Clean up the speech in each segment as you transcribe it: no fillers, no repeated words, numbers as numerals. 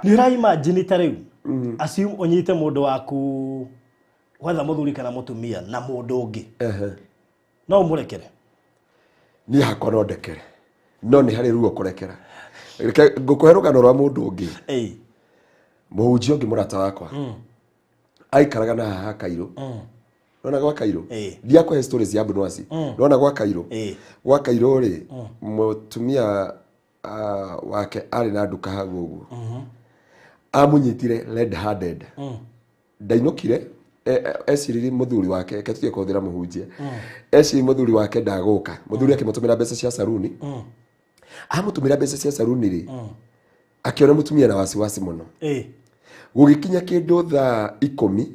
Nĩ ũra imagine ta rĩu assume ũnyite mũndũ waku wetha mũthuri kana mũtumia na mũndũ ũngĩ, no ũmũrekere? Niĩ hakwa no ndekere, no nĩ harĩ ruo kũrekera. Reke ngũkũhe rũgano rwa mũndũ ũngĩ, mũhunjia ũngĩ, mũrata wakwa, aikaraga na haha Kairũ. Nona gwa Kairũ? Ndiakũhe stories cia Mbunwasi. Nona gwa Kairũ? Gwa Kairũ rĩ, mũtumia wake arĩ na nduka hau ũguo. Amũnyitire red handed. Ndainũkire, eciririe mũthuri wake, reke tutige kũhũthĩra mũhunjia, eciririe mũthuri wake ndagũka. Mũthuri akĩmũtũmĩra mbeca cia saruni. Amũtũmĩra mbeca cia saruni rĩ, akĩona mũtumia na wasiwasi mũno. Gũgĩkinya kĩndũ thaa 10,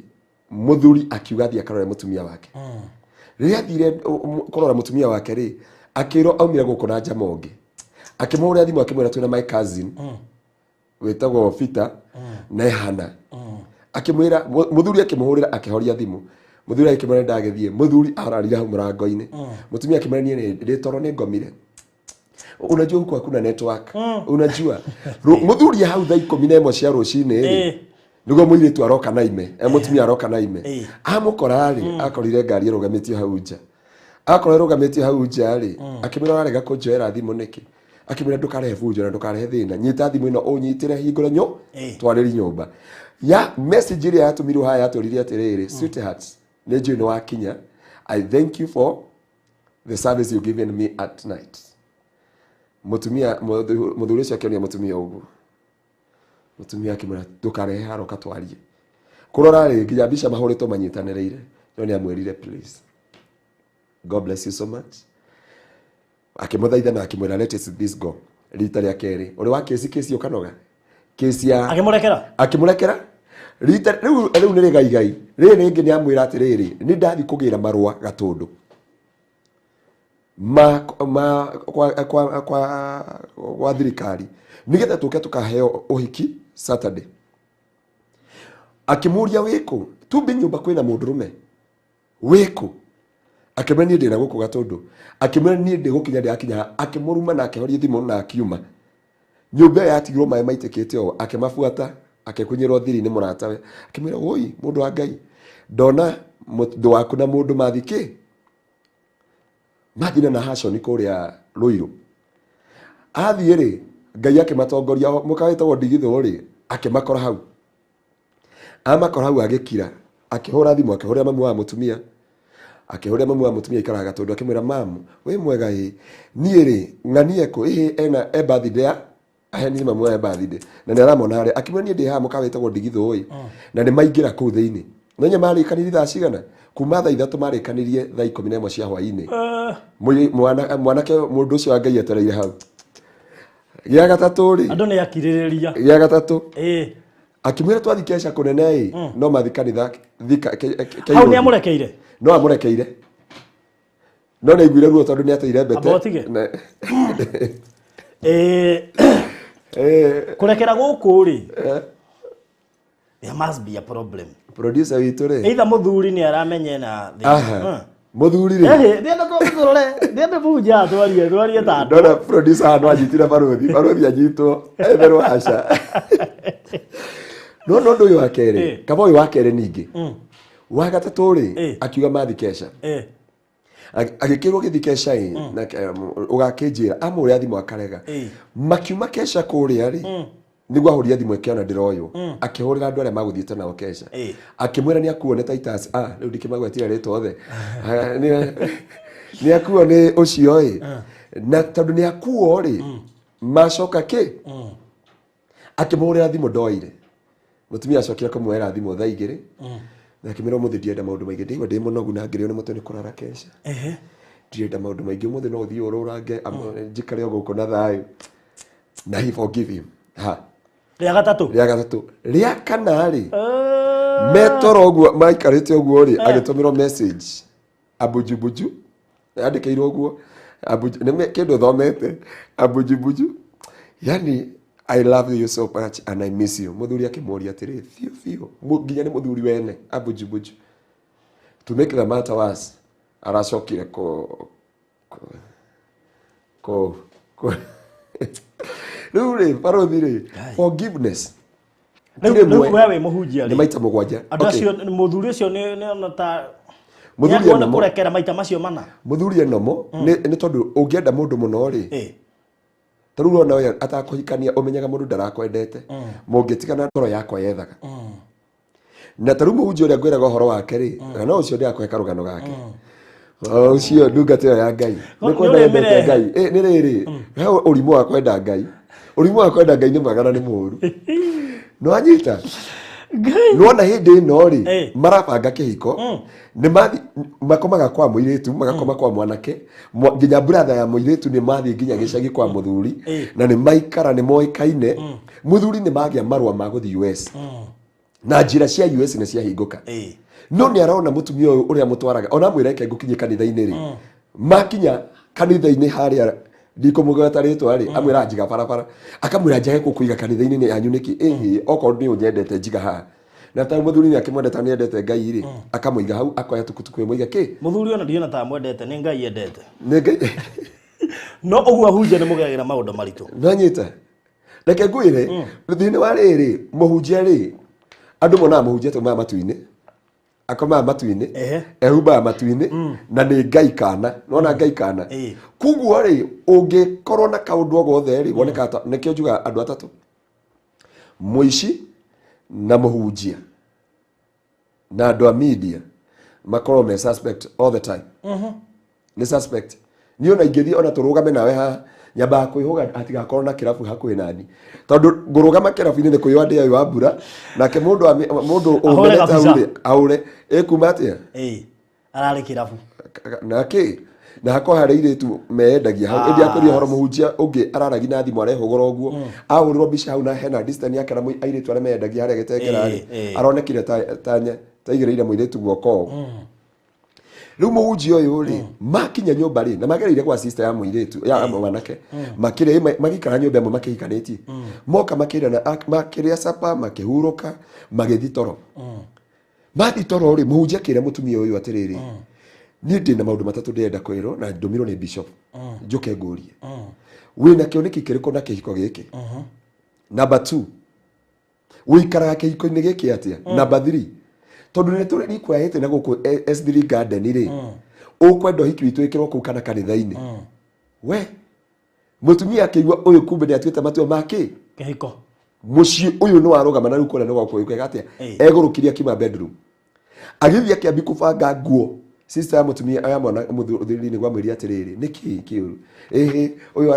mũthuri akiuga athiĩ akarore mũtumia wake. Rĩrĩa athire kũrora mũtumia wake rĩ, akĩrwo aumire gũkũ na njama ũngĩ. Akĩmũhũrĩra thimũ, akĩmwĩra, "Twĩna my cousin wĩtagwo Peter na ehana." Akĩmwĩra, mũthuri akĩmũhũrĩra, akĩhoria thimũ. Mũthuri akĩmwĩra, "Ndagĩthiĩ." Mũthuri ararire hau mũrango-inĩ. Mũtumia akĩmwĩra, "Niĩ ndĩ toro, nĩ ngomire. Unajua huku hakuna network, unajua." Mũthuri hau thaa 11 cia rũcinĩ rĩ, nĩguo mũirĩtu aroka na ime, mũtumia aroka na ime. Amũkora rĩ, akorire ngari ĩrũgamĩtio hau nja. Akorwo ĩrũgamĩtio hau nja rĩ, akĩmwĩra, "Ũrarega kũnjoera thimũ nĩkĩ?" Akĩmwĩra, "Ndũkarehe bunjo na ndũkarehe thĩna. Nyita thimũ ĩno, ũnyitĩre, hingũre nyũ twarĩri nyũmba." Ya message ĩrĩa yatũmirwo haya yatũrire atĩrĩrĩ, "Sweetheart, nĩ njũĩ nĩ wakinya. I thank you for the service you given me at night." Mũtumia, mũthuri ũcio akĩonia mũtumia ũguo. Mũtumia akĩmwĩra, "Ndũkarehe haro, katwarie." Kũrora rĩ, nginya mbica mahũrĩtwo manyitanĩrĩire. No nĩ amwĩrire, "Please, God bless you so much." Akĩmũthaitha na akĩmwĩra, "Let us this go." Rita rĩa kerĩ ũrĩ wa kĩci, kĩci ũkanoga, kĩci ya Akĩmũrekera. Akĩmũrekera rita rĩu. Rĩu nĩ rĩgaigai rĩrĩ rĩngĩ. Nĩ amwĩra atĩrĩrĩ, "Nĩ ndathi kũgĩra marũa Gatũndũ ma ma kwa thirikari nĩgetha tũke tũkaheo ũhiki Saturday." Akĩmũria, "Wĩkũ tumbi nyũmba kwĩna mũndũrũme? Wĩkũ?" Akĩmwĩra, "Niĩ ndĩna gũkũ Gatũndũ." Akĩmwĩra, "Niĩ ndĩgũkinya, ndĩrakinya." Akĩmũruma na akĩhoria thimũ na akiuma. Nyũmba ĩyo yatigirwo maĩ maitĩkĩte ũũ. Akĩmabuata, akĩkunyĩrwo thiri nĩ mũratawe. Akĩmwĩra, "Woi, mũndũ wa Ngai, ndona mũndũ waku na mũndũ mathi kĩ mathina na haconi kũrĩa Rũirũ." Athiĩ rĩ, Ngai akĩmatongoria mũka wĩtagwo Ndigithũ rĩ, akĩmakora hau. Amakora hau, agĩkira, akĩhũra thimũ, akĩhũrĩra mamu wa mũtumia. Akĩhũrĩra mamu wa mũtumia aikaraga Gatũndũ, akĩmwĩra, "Mamu, wĩ mwega? Ĩ niĩ rĩ, ng'anie kũ ĩhĩ ena e birthday ya ahenire mamu wa birthday na nĩ aramona harĩa." Akĩmwĩra, "Niĩ ndĩ haha mũka wĩtagwo Ndigithũ ĩ." Na nĩ maingĩra kũu thĩinĩ. No nya marĩkanirie thaa cigana? Kuma thaa 3 marĩkanirie thaa 11 cia hwainĩ. Mwanake, mũndũ ũcio wa Ngai, etereire hau. Gĩa gatatũ rĩ, Andũ nĩ akirĩrĩria. Gĩa gatatũ, akĩmwĩra, "Twathi keca kũnene ĩ, no mathi kanitha thika Hau nĩ amũrekeire. No amũrekeire, no nĩ aiguire ruo tondũ nĩ ateire mbete. Amba ũtige. Kũrekera gũkũ rĩ, there must be a problem. Producer witũ rĩ, Either mũthuri nĩ aramenya na thĩna. Aha. Mũthuri rĩ, Ndĩenda tũrore, ndĩenda bunja twarie ta andũ. Ndona producer haha no anyitire baruthi, baruthi anyitwo etherwo aca. No no ũndũ ũyũ wa kerĩ, kaba ũyũ wa kerĩ ningĩ. Wa gatatũ rĩ, akiuga mathi keca. Agĩkĩrwo gĩthi keca ĩ, na ũgakĩnjĩra amũrĩa thimũ akarega. Makiuma keca kũrĩa rĩ, nĩguo ahũrire thimũ, ĩkĩona ndĩroywo. Akĩhũrĩra andũ arĩa magũthiĩte nao keca. Akĩmwĩra nĩ akuo nĩ Titus. Ah, rĩu ndikĩmagwetire rĩtwa othe. Ah, nĩ akuo nĩ ũcio ĩ, na tondũ nĩ akuo rĩ, macoka kĩ akĩmũhũrĩra thimũ ndoire. Mũtumia acokire kũmuoera thimũ thaa 2 na akĩmwĩra, "Ũmũthĩ ndirenda maũndũ maingĩ, ndĩigua ndĩ mũnogu na ngĩrĩo nĩ mũtwe nĩ kũrara keca. Ndirenda maũndũ maingĩ ũmũthĩ, no ũthiĩ ũrũrange, njikare o gũkũ na thayũ." Na he forgive him ha. Rĩa gatatũ. Rĩa gatatũ. Rĩa kana rĩ, metoro ũguo maikarĩte ũguo rĩ, agĩtũmĩrwo message abujubuju, yandĩkĩirwo ũguo nĩ kĩndũ thomete, "Abujubuju, yani I love you so much and I miss you." Mũthuri akĩmũria atĩrĩ, "Biũ biũ?" Nginya nĩ mũthuri wene abujubuju. To make the matter worse, aracokire ko rĩu rĩ, barothi rĩ, forgiveness. Ti Rĩu rĩmwe, rĩu we wĩ mũhunjia nĩ rĩ, maita mũgwanja. Andũ Okay. acio, mũthuri ũcio nĩ ona ta Mũthuri nĩakuona ena mo- kũrekera maita macio mana. Mũthuri enomo nĩ tondũ ũngĩenda mũndũ mũno rĩ, ta rĩu ũrona ũyũ atakũhikania, ũmenyaga mũndũ ndarakwendete, mũngĩtigana ngoro yakwa yethaga. Na ta rĩu mũhunjia ũrĩa ngwĩraga ũhoro wake rĩ, na ũcio ndĩrakũhe karũgano gake. O, ũcio ndungata ĩyo ya Ngai nĩ Nĩ kwenda yendete ũrĩmĩrehe. Ngai. Nĩ rĩrĩ, he ũrimũ wa kwenda Ngai. Ũrimũ wa kwenda Ngai nĩ mwega na nĩ mũũru. Nĩwanyita? Ngai. Nĩwona hĩndĩ ĩno rĩ, marabanga kĩhiko, nĩ mathi makomaga kwa mũirĩtu, magakoma kwa mwanake, nginya brother ya mũirĩtu nĩ mathiĩ nginya gĩcagi kwa mũthuri, na nĩ maikara, nĩ moĩkaine. Mũthuri nĩ magĩa marũa ma gũthiĩ US, na njĩra cia US nĩ ciahingũka. No nĩ arona mũtumia ũyũ ũrĩa mũtwaraga, ona mwĩra reke ngũkinyie kanitha-inĩ rĩ, makinya kanitha-inĩ harĩa, ndikũmũgweta rĩtwa rĩ, amwĩra njiga barabara, akamwĩra njage gũkũiga kanitha-inĩ yanyu nĩkĩ? Ĩhĩ, okorwo nĩ ũnyendete njiga haha. Na ta mũthuri nĩ akĩmwendete, nĩ endete Ngai rĩ, akamũiga hau, akoya tukutuku ĩmũiga kĩ. Mũthuri ona ndiona ta mwendete, nĩ Ngai endete. Nĩ Ngai. No ũguo ahunjia nĩ mũgeragĩra maũndũ maritũ. Nanyita, reke ngwĩre, thĩinĩ wa rĩrĩ mũhunjia rĩ, andũ monaga mũhunjia taumaga matu-inĩ, akomaga matu-inĩ, ehumbaga matu-inĩ, na nĩ Ngai kana nona Ngai kana. Koguo rĩ, ũngĩkorwo na kaũndũ o gothe rĩ, wonekaga ta nĩkĩo njugaga andũ atatũ, mũici na mũhunjia na andũ a media, makorwo me suspect all the time. Nĩ suspect. Niĩ ona ingĩthiĩ ona tũrũgame nawe haha, nyambaga kwĩhũga hatigakorwo na kĩrabu hakuhĩ nani, tondũ ngũrũgama kĩrabu-inĩ nĩ kwĩyũa ndĩayo wa mbura, nake mũndũ mũndũ Ahũre ũmenete hau kabica. rĩ, ahũre ĩkuma atĩa. Ararĩ kĩrabu. Na kĩ na hakorwo harĩ airĩtu meendagia hau, ĩndĩ akũria ũhoro mũhunjia ũngĩ araragi na thimũ arehũgũra ũguo, ahũrĩrwo mbica hau na hena distance yake na airĩtu arĩa meendagia harĩa gĩtengera rĩ, aronekire ta aigĩrĩire mũirĩtu guoko ũũ. Rĩu mũhunjia ũyũ rĩ, makinya nyũmba rĩ, na magereire gwa sister ya mũirĩtu ya mwanake, makĩrĩa, magĩikara nyũmba ĩmwe makĩhikanĩtie, moka makĩrĩa, makĩrĩa capa, makĩhurũka, magĩthiĩ toro. Mathiĩ toro rĩ, mũhunjia akĩra mũtumia ũyũ atĩrĩrĩ, niĩ ndĩ na maũndũ matatũ ndĩrenda kwĩrwo na ndũmirwo nĩ bishop njũke ngũrie, wĩna kĩoneki kĩrĩkũ na kĩhiko gĩkĩ? Number 2, wĩikaraga kĩhiko-inĩ gĩkĩ atĩa? Number 3, tondũ nĩ tũrĩ rikuahĩte na gũkũ S3 Garden rĩ, ũkwenda ũhiki witũ wĩkĩrwo kũu kana kanitha-inĩ? We mũtumia akĩigua ũyũ kumbe nĩ atuĩte matua ma kĩ Kĩhiko. Mũciĩ ũyũ nĩ warũgama na rĩu kũrĩa nĩ gwakũĩkaga atĩa. Egũrũkirie akiuma bedroom, agĩthiĩ akĩambi kũbanga nguo. Sister ya mũtumia ya mwana mũthuri nĩ gwamwĩria atĩrĩrĩ, nĩ kĩĩ kĩũru? Ĩhĩ, ũyũ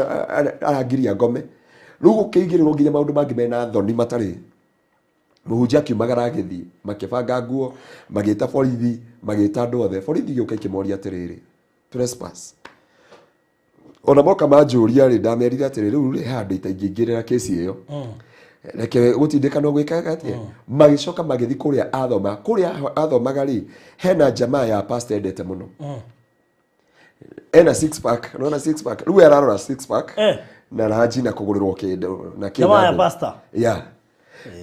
arangiria ngome. Rĩu gũkĩigĩrĩrwo nginya maũndũ mangĩ mena thoni matarĩ. Mũhunjia akiumagara agĩthiĩ, makĩbanga nguo, magĩta borithi, magĩta andũ othe. Borithi igĩũka ikĩmoria atĩrĩrĩ, trespass. Ona moka manjũria rĩ, ndamerire atĩrĩ, rĩu rĩ handũ itaingĩingĩrĩra kesi ĩyo, reke gũtindĩkanwo gwĩkaga atĩa. Magĩcoka magĩthiĩ kũrĩa athoma. Kũrĩa athomaga rĩ, hena jamaa ya pastor endete mũno, ena six pack. Nona six pack, rĩu ararora six pack na ranji na kũgũrĩrwo kĩndũ na kĩ Jamaa na ya andũ. pastor. Yeah.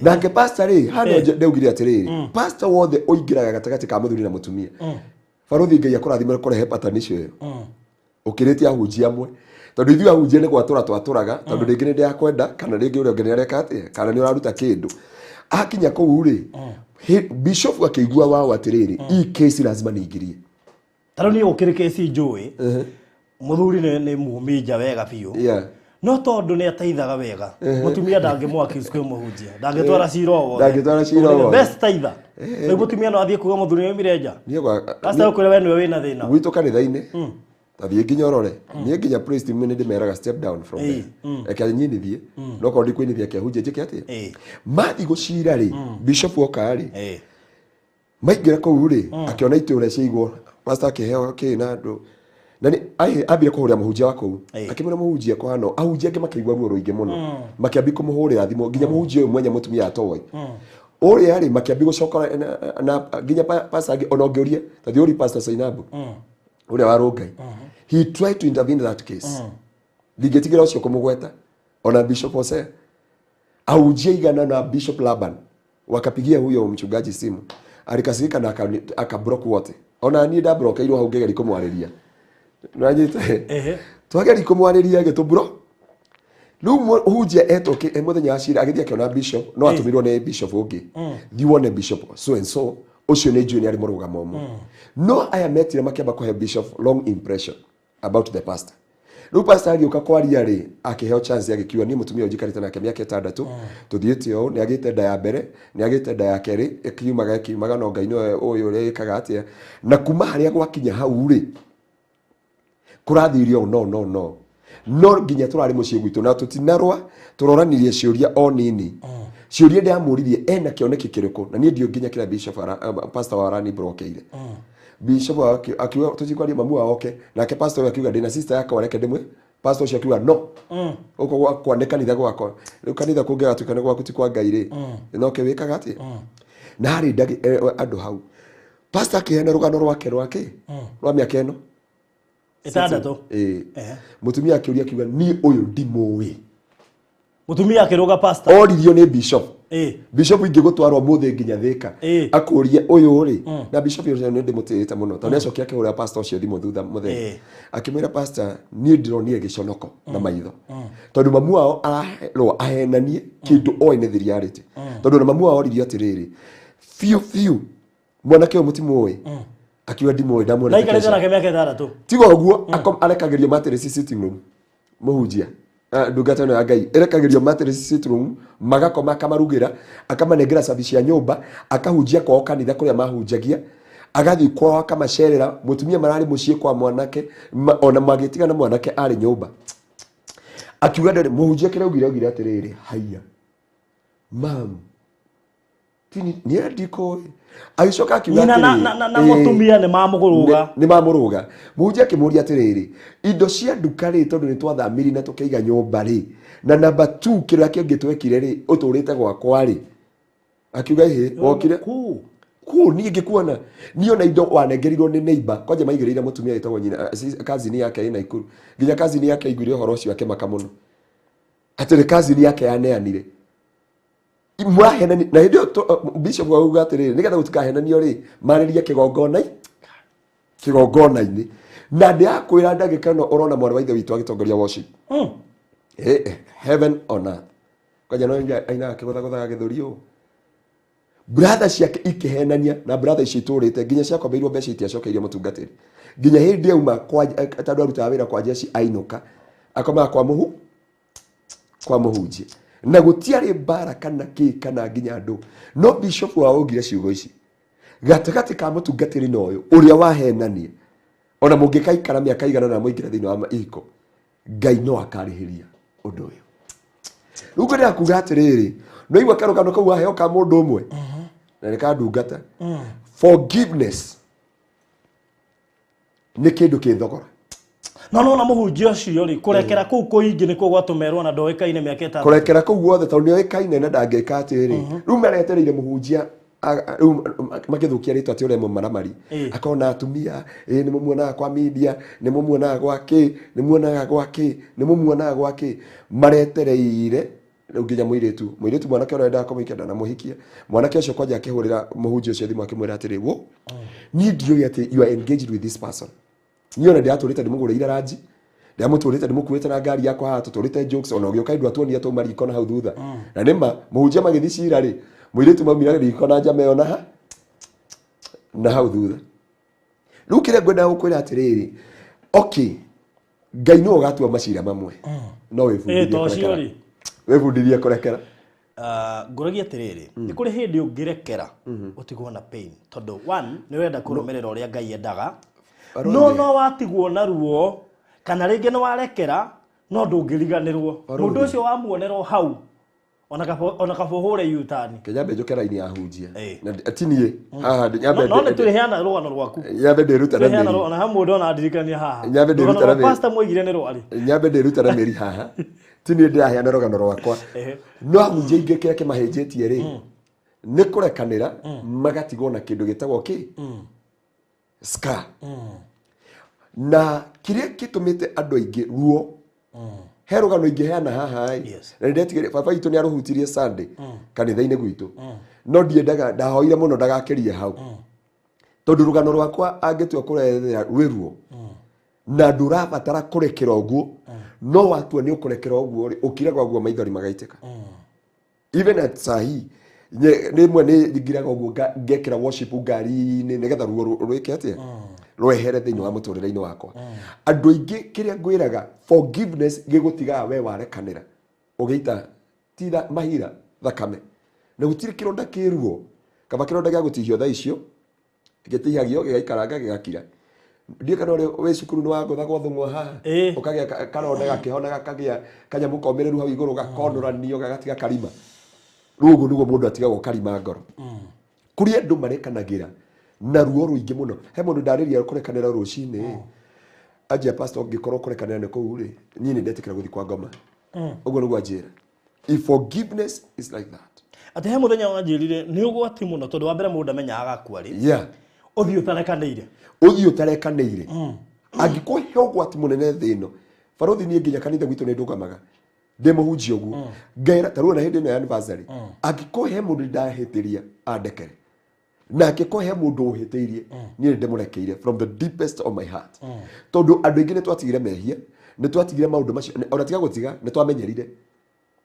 Nake pastor rĩ, handũ ndaugire atĩrĩrĩ, pastor wothe ũingĩraga gatagatĩ ka mũthuri na mũtumia, barothi Ngai akũrathime kũrehe patanisho ĩyo, ũkĩrĩtie ahunjia amwe, tondũ ithuĩ ahunjia nĩ gwatũra twatũraga, tondũ rĩngĩ nĩ ndĩrakwenda, kana rĩngĩ ũrĩa ũngĩ nĩ areka atĩa, kana nĩ ũraruta kĩndũ. Akinya kũu rĩ, bishop akĩigua wao atĩrĩrĩ, hii kesi lazima niingirie. Ta rĩu niĩ gũkĩrĩ kesi njũĩ, mũthuri nĩ mumi nja wega biũ, no tondũ nĩ ateithaga wega, mũtumia ndangĩmũ accuse kwĩ mũhunjia, ndangĩtwara cira o wothe. Ndangĩtwara cira o Ũguo nĩ the wothe. best taitha. Rĩu mũtumia no athiĩ kuga mũthuri nĩ oimire nja. Niĩ Pastor ũkwĩra we nĩwe wĩna thĩna. Gwitũ kanitha-inĩ, tathiĩ nginya ũrore, niĩ nginya praise team nĩ ndĩmeraga, step down from there, reke nyinithie, no korwo ndikũinithia kĩahunjia njĩke atĩa. Mathiĩ gũcira rĩ, bishop oka rĩ, maingĩra kũu rĩ, akĩona itĩ ũrĩa ciaigwo, pastor akĩheo kĩ na andũ, na nĩ ambire kũhũrĩra mũhunjia wa kũu, akĩmwĩra mũhunjia kũhana. Ahunjia angĩ makĩigua ruo rũingĩ mũno, makĩambi kũmũhũrĩra thimũ, nginya mũhunjia ũyũ mwenye mũtumia atoĩ ũrĩa rĩ, makĩambi gũcoka na nginya pastor angĩ. Ona ũngĩũria ta thiĩ ũri Pastor Sainabu ũrĩa wa Rũngai, he tried to intervene in that case. Ndingĩtigĩra ũcio kũmũgweta. Ona Bishop Hosea, ahunjia igana na Bishop Laban wakapigia huyo mchungaji simu, alikasirika na akablock wote. Ona niĩ ndablokeirwo hau ngĩgeria kũmwarĩria. Nanyita, twageri kũmwarĩria agĩtũblock. Rĩu mũhunjia etwo mũthenya wa cira agĩthiĩ akĩona bishop, no atũmirwo nĩ bishop ũngĩ, thiĩ wone bishop so and so, ũcio nĩ njũĩ nĩ arĩ mũrũgamo ũmwe. No aya metire makĩamba kũhe bishop wrong impression about the pastor. Rĩu pastor agĩũka kwaria rĩ, akĩheo chance, agĩkiuga, niĩ mũtumia ũyũ njikarĩte nake mĩaka 6, tũthiĩte ũũ, nĩ agĩte nda ya mbere, nĩ agĩte nda ya kerĩ, ĩkiumaga ĩkiumaga, no Ngai nĩwe ũĩ ũrĩa ĩkaga atĩa, na kuma harĩa gwakinya hau rĩ, kũrathiire ũũ, no no no no nginya tũrarĩ mũciĩ gwitũ na tũtinarũa, tũroranirie ciũria o nini. Ciũria ndĩramũririe, ena kĩoneki kĩrĩkũ? Na niĩ ndiũ nginya kĩrĩa bishop pastor wa arani brokeire bishop akiuga tũtikwaria, mamu wao oke nake. Pastor ũyũ akiuga, ndĩna sister yakwa, reke ndĩmwe. Pastor ũcio akiuga, no gũkũ gwakwa nĩ kanitha gwakwa. Rĩu kanitha kũngĩgatuĩka nĩ gwaku ti kwa Ngai rĩ, no ke wĩkaga atĩa? Na harĩ andũ hau, pastor akĩheana rũgano rwake rwake rwa mĩaka ĩno 6. Ĩĩ. Mũtumia akĩũria, akiuga, niĩ ũyũ ndimũĩ. Mũtumia akĩrũga pastor. Oririo nĩ bishop. Bishop ingĩgũtwarwo mũthĩ nginya Thĩka, akũrie ũyũ rĩ, na bishop ũcio nĩ ndĩmũtĩĩte mũno tondũ nĩacokia akĩhũrĩra pastor ũcio thimũ thutha mũthenya, akĩmwĩra, pastor, niĩ ndĩronire gĩconoko na maitho tondũ mamu wao arerwo ahenanie kĩndũ oĩ nĩ reality, tondũ na mamu wao oririo atĩrĩrĩ, biũ biũ mwanake ũyũ mũtimũĩ? Akiuga, ndimũĩ, ndamuona. Na ikarĩte nake mĩaka 6. Tiga ũguo, arekagĩrio mattress sitting room. Mũhunjia, ndungata ĩno ya Ngai ĩrekagĩrio mattress sitting room, magakoma, akamarugĩra, akamanengera cabi cia nyũmba, akahunjia kwao kanitha kũrĩa mahunjagia, agathiĩ kwao akamacerera. Mũtumia mararĩ mũciĩ kwa mwanake, ona magĩtigana mwanake arĩ nyũmba. Akiuga ndĩrĩ mũhunjia kĩrĩa augire, augire atĩrĩrĩ, haiya mam, tini niĩ ndikũĩ. Agĩcoka akiuga Nyina atĩrĩrĩ, na mũtumia nĩ mamũrũga. Nĩ mamũrũga. Mũhunjia akĩmũria atĩrĩrĩ, indo cia nduka rĩ, tondũ nĩ twathamiri na tũkĩiga nyũmba rĩ, na namba 2 kĩrĩa kĩngĩ twekire rĩ, ũtũrĩte gwakwa rĩ? Akiuga, ĩhĩ, wokire Kũ? Kũ niĩ ngĩkuona niĩ ona indo wanengerirwo nĩ neighbor kwanja maigĩrĩire mũtumia wĩtagwo nyina, cousin yake ĩ Naikuru. Nginya cousin yake aiguire ũhoro ũcio akĩmaka mũno atĩ nĩ cousin yake yaneanire. Mũrahenani na hĩndĩ ĩyo bishop auga atĩrĩrĩ, nĩgetha gũtikahenanio rĩ, marĩrie kĩgongona-inĩ. Na ndĩrakwĩra ndagĩka ĩno ũrona mwarĩ wa ithe witũ agĩtongoria worship. Heaven on earth. Kwanja no ainaga akĩgũthagũthaga gĩthũri ũũ, brother ciake ikĩhenania, na brother icio itũrĩte nginya ciakombeirwo mbeca itiacokeirio mũtungatĩri nginya hĩndĩ auma kwa, tondũ arutaga wĩra kwa jeshi, ainũka akomaga kwa mũhunjia, na gũtiarĩ mbara kana kĩ kana nginya andũ. No bishop wao augire ciugo ici, gatagatĩ ka mũtungatĩri na ũyũ ũrĩa wahenania, ona mũngĩkaikara mĩaka igana na mũingĩre thĩinĩ wa ihiko, Ngai no akarĩhĩria ũndũ ũyũ. Rĩu ngwendaga kuga atĩrĩrĩ, no igua karũgano kau waheo ka mũndũ ũmwe na nĩ ka ndungata, forgiveness nĩ kĩndũ kĩ thogora. No nona mũhunjia ũcio rĩ, kũrekera kũu kũingĩ nĩkuo gwatũmerwo na ndoĩkaine mĩaka 6. Kũrekera kũu guothe tondũ nĩoĩkaine na ndangĩka atĩrĩ, rĩu maretereire mũhunjia rĩu magĩthũkia rĩtwa atĩ ũrĩa mũmaramari akona atumia, ĩ nĩ mũmuonaga kwa media, nĩ mũmuonaga gwa kĩ, nĩ muonaga gwa kĩ, nĩ mũmuonaga gwa kĩ. Maretereire rĩu nginya mũirĩtu mwanake ũrĩa endaga kũmũhikia ndanamũhikia. Mwanake ũcio kwanja akĩhũrĩra mũhunjia ũcio thimũ akĩmwĩra atĩrĩ, wo niĩ ndiũĩ atĩ you are engaged with this person. Niĩ ona ndĩratũrĩte ndĩmũgũrĩire ranji, ndĩramũtũrĩte ndĩmũkuĩte na ngari yakwa haha, tũtũrĩte jokes, ona ũgĩũka indũ atuonia twauma riko na hau thutha. Na nĩma mũhunjia magĩthiĩ cira rĩ, mũirĩtu maumire riko na njama ĩyo na hau thutha. Rĩu kĩrĩa ngwendaga gũkwĩra atĩrĩrĩ, okay, Ngai nĩwe ũgatua macira mamwe, no wĩbundithie To ũcio kũrekera. rĩ. Wĩbundithie kũrekera. Ngũragia atĩrĩrĩ, nĩ kũrĩ hĩndĩ ũngĩrekera ũtigwo na pain, tondũ one nĩ ũrenda kũrũmĩrĩra ũrĩa Ngai endaga, no no watigwo na ruo, kana rĩngĩ nĩ warekera no ndũngĩriganĩrwo mũndũ ũcio wamuonerwo hau, ona kaba ũhũre U-turn. Nyambe njũke raini ya hunjia. Na ti niĩ haha nyambe no nĩ tũrĩheana rũgano rwaku. Nyambe ndĩruta na tũrĩheana mĩri. Ona hamwe ndona ndirikania haha. Nyambe ndĩruta Rũgano na rwa mĩri. pastor mwoigire nĩ rwarĩ. Nyambe ndĩruta na mĩri haha, ti niĩ ndĩraheana rũgano rwakwa. No ahunjia aingĩ kĩrĩa kĩmahĩnjĩtie rĩ, nĩ kũrekanĩra magatigwo na kĩndũ gĩtagwo kĩ scar. Na kĩrĩa gĩtũmĩte andũ aingĩ ruo, he rũgano ingĩheana haha ĩ, na nĩ ndetigĩre baba witũ nĩ arũhutirie Sunday kanitha-inĩ gwitũ, no ndiendaga, ndahoire mũno ndagakĩrie hau, tondũ rũgano rwakwa angĩtua kũrethera rwĩ ruo na ndũrabatara kũrekera ũguo. No watua nĩ ũkũrekera ũguo rĩ, ũkiraga ũguo maithori magaitĩka. Even at sahi rĩmwe nĩ ngiraga ũguo ngekĩra worship ngari-inĩ nĩgetha ruo rwĩke atĩa, rwehere thĩinĩ wa mũtũrĩre-inĩ wakwa. Andũ aingĩ kĩrĩa ngwĩraga, forgiveness gĩgũtigaga we warekanĩra ũgĩita tira mahira thakame, na gũtirĩ kĩronda kĩruo kaba kĩronda gĩa gũtihio thaa icio gĩtihagio gĩgaikaranga gĩgakira. Ndiũ kana ũrĩ wĩ cukuru nĩ wagũthagwo thũng'wa haha, ũkagĩa karonda gakĩhona, gakagĩa kanyamũ komĩrĩru hau igũrũ, gakonũranio gagatiga karima. Rĩu ũguo nĩguo mũndũ atigagwo karima ngoro. Kũrĩ andũ marekanagĩra na ruo rũingĩ mũno. He mũndũ ndarĩria kũrekanĩra rũcinĩ, anjia, "Pastor, ngĩkorwo kũrekanĩra nĩ kũu rĩ, niĩ nĩ ndetĩkĩra gũthiĩ kwa ngoma." Ũguo nĩguo anjĩra. If forgiveness is like that. Atĩ he mũthenya wanjĩrire nĩ ũgwati mũno, tondũ wa mbere mũndũ ndamenyaga agakua rĩ. Ũthiĩ ũtarekanĩire. Ũthiĩ ũtarekanĩire, angĩkorwo he ũgwati mũnene thĩ ĩno, barothi, niĩ nginya kanitha gwitũ nĩ ndũgamaga ndĩ mũhunjia ũguo, ngaĩra ta rĩu ona hĩndĩ ĩno ya anniversary, angĩkorwo he mũndũ ndahĩtĩria andekere, na angĩkorwo he mũndũ ũhĩtĩirie niĩ nĩ ndĩmũrekeire from the deepest of my heart, tondũ andũ aingĩ nĩ twatigire mehia, nĩ twatigire maũndũ macio, ona tiga gũtiga, nĩ twamenyerire.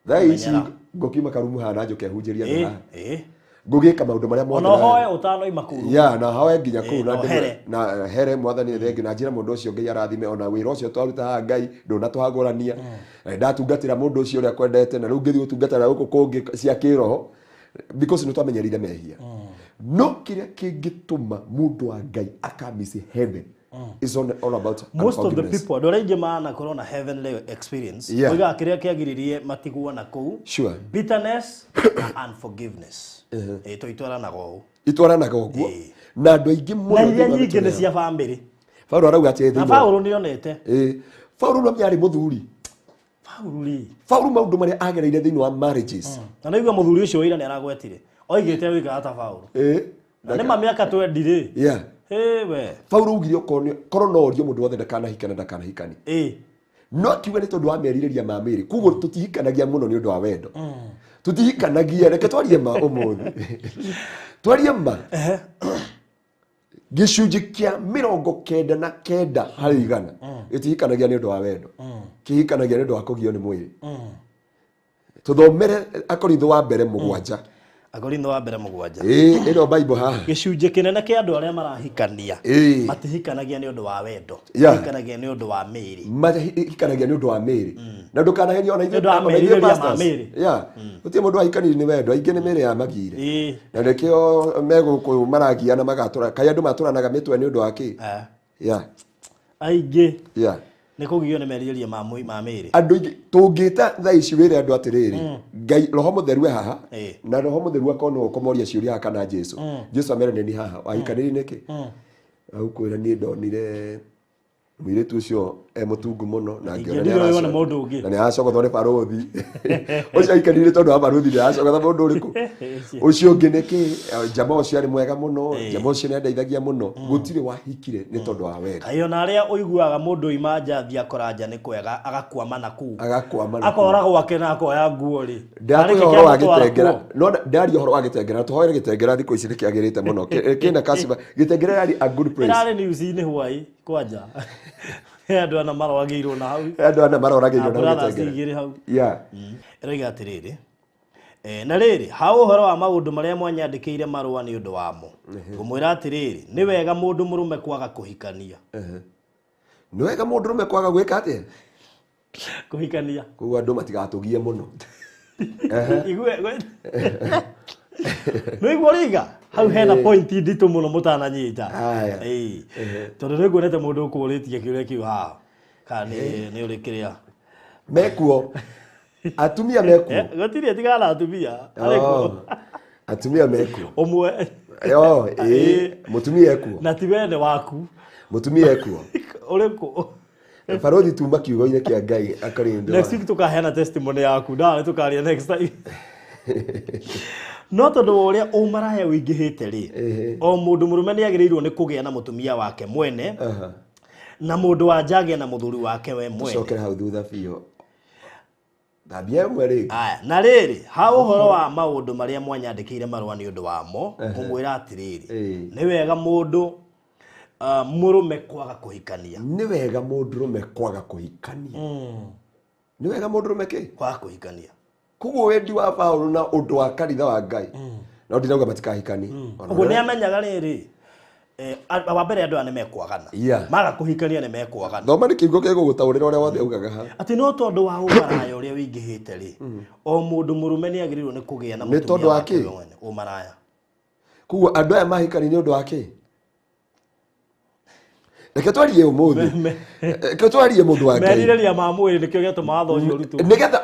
Thaa ici Kũmenyera. ngũkiuma karumu haha na njũke hunjĩria andũ haha, ngũgĩka maũndũ marĩa mothe Ona ũhoe ũtanoima kũu. Ya, na hoe nginya kũu na na ũhere. Na here mwathani thengi na njĩra mũndũ ũcio Ngai arathime ona wĩra ũcio twaruta haha, Ngai ndũnatũhagũrania. Na ndatungatĩra mũndũ ũcio ũrĩa kwendete, na rĩu ngĩthiĩ gũtungatĩra gũkũ kũngĩ cia kĩroho, because nĩ twamenyerire mehia. No kĩrĩa kĩngĩtũma mũndũ wa Ngai akamiss heaven is all about Most of the unforgiveness. people, andũ arĩa aingĩ manakorwo na heavenly experience, oigaga kĩrĩa kĩagiririe matigwo na kũu, bitterness na unforgiveness. Ĩ to itwaranaga ũũ. Itwaranaga ũguo. Na andũ aingĩ mũno Na iria thĩinĩ wa nyingĩ nĩ mĩtũrĩre cia bamĩrĩ. Paulo arauga atĩ Na thĩinĩ Paulo nĩ onete. Ĩ, Paulo no arĩ mũthuri. Paulo rĩ, Paulo maũndũ marĩa agereire thĩinĩ wa marriages. Na naigua mũthuri ũcio wa ira nĩ aragwetire oigĩte wĩkaga ta Paulo. Na nĩ ma mĩaka 20 rĩ. Ĩ we. Paulo augire okorwo korwo no orio mũndũ wothe ndakanahikane, ndakanahikanie. No akiuga nĩ tondũ wa merirĩria ma mĩĩrĩ. Koguo tũtihikanagia mũno nĩ ũndũ wa wendo, tũtihikanagia. Reke twarie ma ũmũthĩ, twarie ma. Gĩcunjĩ kĩa 99 harĩ igana gĩtihikanagia nĩ ũndũ wa wendo, kĩhikanagia nĩ ũndũ wa kũgio nĩ mwĩrĩ. Tũthomere Akorintho wa mbere 7. Akorintho wa mbere 7. Ĩ, ĩno Bible haha. Gĩcunjĩ kĩnene kĩa andũ arĩa marahikania matihikanagia nĩ ũndũ wa wendo, mahikanagia nĩ ũndũ wa mĩĩrĩ. Mahikanagia nĩ ũndũ wa mĩĩrĩ, na ndũkanaherio ona Nĩ ũndũ wa ithuĩ, ona ithuĩ merirĩria ma pastors. mĩĩrĩ. Yeah. Gũtirĩ mũndũ wahikanirie nĩ wendo, aingĩ nĩ mĩĩrĩ ya magire. Na nĩkĩo megũkũ maragiana magatũra, kaĩ andũ matũranaga mĩtwe nĩ ũndũ wa kĩ? Aingĩ nĩ kũgio nĩ merirĩria ma mĩĩrĩ. Andũ aingĩ tũngĩta thaa ici wĩre andũ atĩrĩrĩ, Ngai Roho Mũtheru e haha, na Roho Mũtheru akorwo nĩwe ũkũmoria ciũria haha, kana Jesu, Jesu amere nĩ niĩ haha, wahikanĩrie nĩkĩ? Agũkwĩra, "Niĩ ndonire mũirĩtu ũcio e mũtungu mũno na ngĩona Ingĩendire ũyũ nĩ mũndũ ũngĩ. Na nĩ aracogothwo nĩ barũthi ũcio." Aikarire tondũ wa barũthi, nĩ aracogotha mũndũ ũrĩkũ ũcio ũngĩ nĩkĩ? Njama ũcio arĩ mwega mũno, njama ũcio nĩ andeithagia mũno. Gũtirĩ wahikire nĩ tondũ wa wendo. Kaĩ ona arĩa ũiguaga mũndũ oima nja athiĩ akora nja nĩ kwega, agakwama na kũu, Agakwama na kũu. Akora gwake na akoya nguo rĩ. Ndakũhe Tarĩ kĩ ũhoro wa kĩamũtwara Gĩtengera. kuo? No ndaria ũhoro wa Gĩtengera, tũhoere Gĩtengera, thikũ ici nĩ kĩagĩrĩte mũno. Kĩna kacimba Gĩtengera yarĩ a good place. Ĩrarĩ news-inĩ hwaĩ kwanja. He andũ ana maroragĩirwo na hau. Andũ ana maroragĩirwo Na na brothers Gĩtengera. igĩrĩ hau. Ĩroiga atĩrĩrĩ, na rĩrĩ, ha ũhoro wa maũndũ marĩa mwanyandĩkĩire marũa nĩ ũndũ wamo, ngũmwĩra atĩrĩrĩ, nĩ wega mũndũ mũrũme kwaga kũhikania. Nĩ wega mũndũ rũme kwaga gwĩka atĩa? Kũhikania. Koguo andũ matigatũgie mũno. Igue nĩ igua rĩiga hau hena point nditũ mũno mũtananyita. Aya. Ĩĩ. Tondũ nĩ nguonete mũndũ ũkũrĩtie kĩũria kĩu haha, kana nĩ ũrĩ kĩrĩa. Mekuo, atumia mekuo. Gũtirĩ tigana na atumia arĩ kuo. Oh, atumia mekuo. Ũmwe. Yo, ĩĩ, mũtumia ekuo. Na ti wene waku. Mũtumia ekuo. Ũrĩkũ? Barothi, tuma kiugo-inĩ kĩa Ngai Akorintho. Next week tukaheana testimony yaku ndawa, nĩ tukaria next time. No tondũ wa ũrĩa ũmaraya ũingĩhĩte rĩ, o mũndũ mũrũme nĩ agĩrĩirwo nĩ kũgĩa na mũtumia wake mwene, na mũndũ wa nja agĩe na mũthuri wake we mwene. Cokera hau thutha biũ, thambia ĩmwe rĩngĩ. Aya, na rĩrĩ, ha ũhoro wa maũndũ marĩa mwanyandĩkĩire marũa nĩ ũndũ wamo, ngũmwĩra atĩrĩrĩ, nĩ wega mũndũ mũrũme kwaga kũhikania. Nĩ wega mũndũrũme kwaga kũhikania. Nĩ wega mũndũrũme kĩ? Kwaga kũhikania. Koguo wendi wa Paũlũ na ũndũ wa kanitha wa Ngai. No ndinauga matikahikanie. Ũguo nĩ amenyaga rĩrĩ, wa mbere andũ aya nĩ mekwagana. Maga kũhikania nĩ mekwagana. Thoma nĩ kiugo gĩgũgũtaũrĩra ũrĩa wothe augaga haha. Atĩ no tondũ wa ũmaraya ũrĩa wĩingĩhĩte rĩ, o mũndũ mũrũme nĩ agĩrĩirwo nĩ kũgĩa na Nĩ tondũ mũtumia wa wake kĩ? we mwene. Ũmaraya. Koguo andũ aya mahikania nĩ ũndũ wa kĩ? Reke twarie ũmũthĩ. Reke twarie mũndũ wa Ngai. Merirĩria ma mwĩrĩ nĩkĩo gĩatũma watho ũcio ũrutwo. Nĩgetha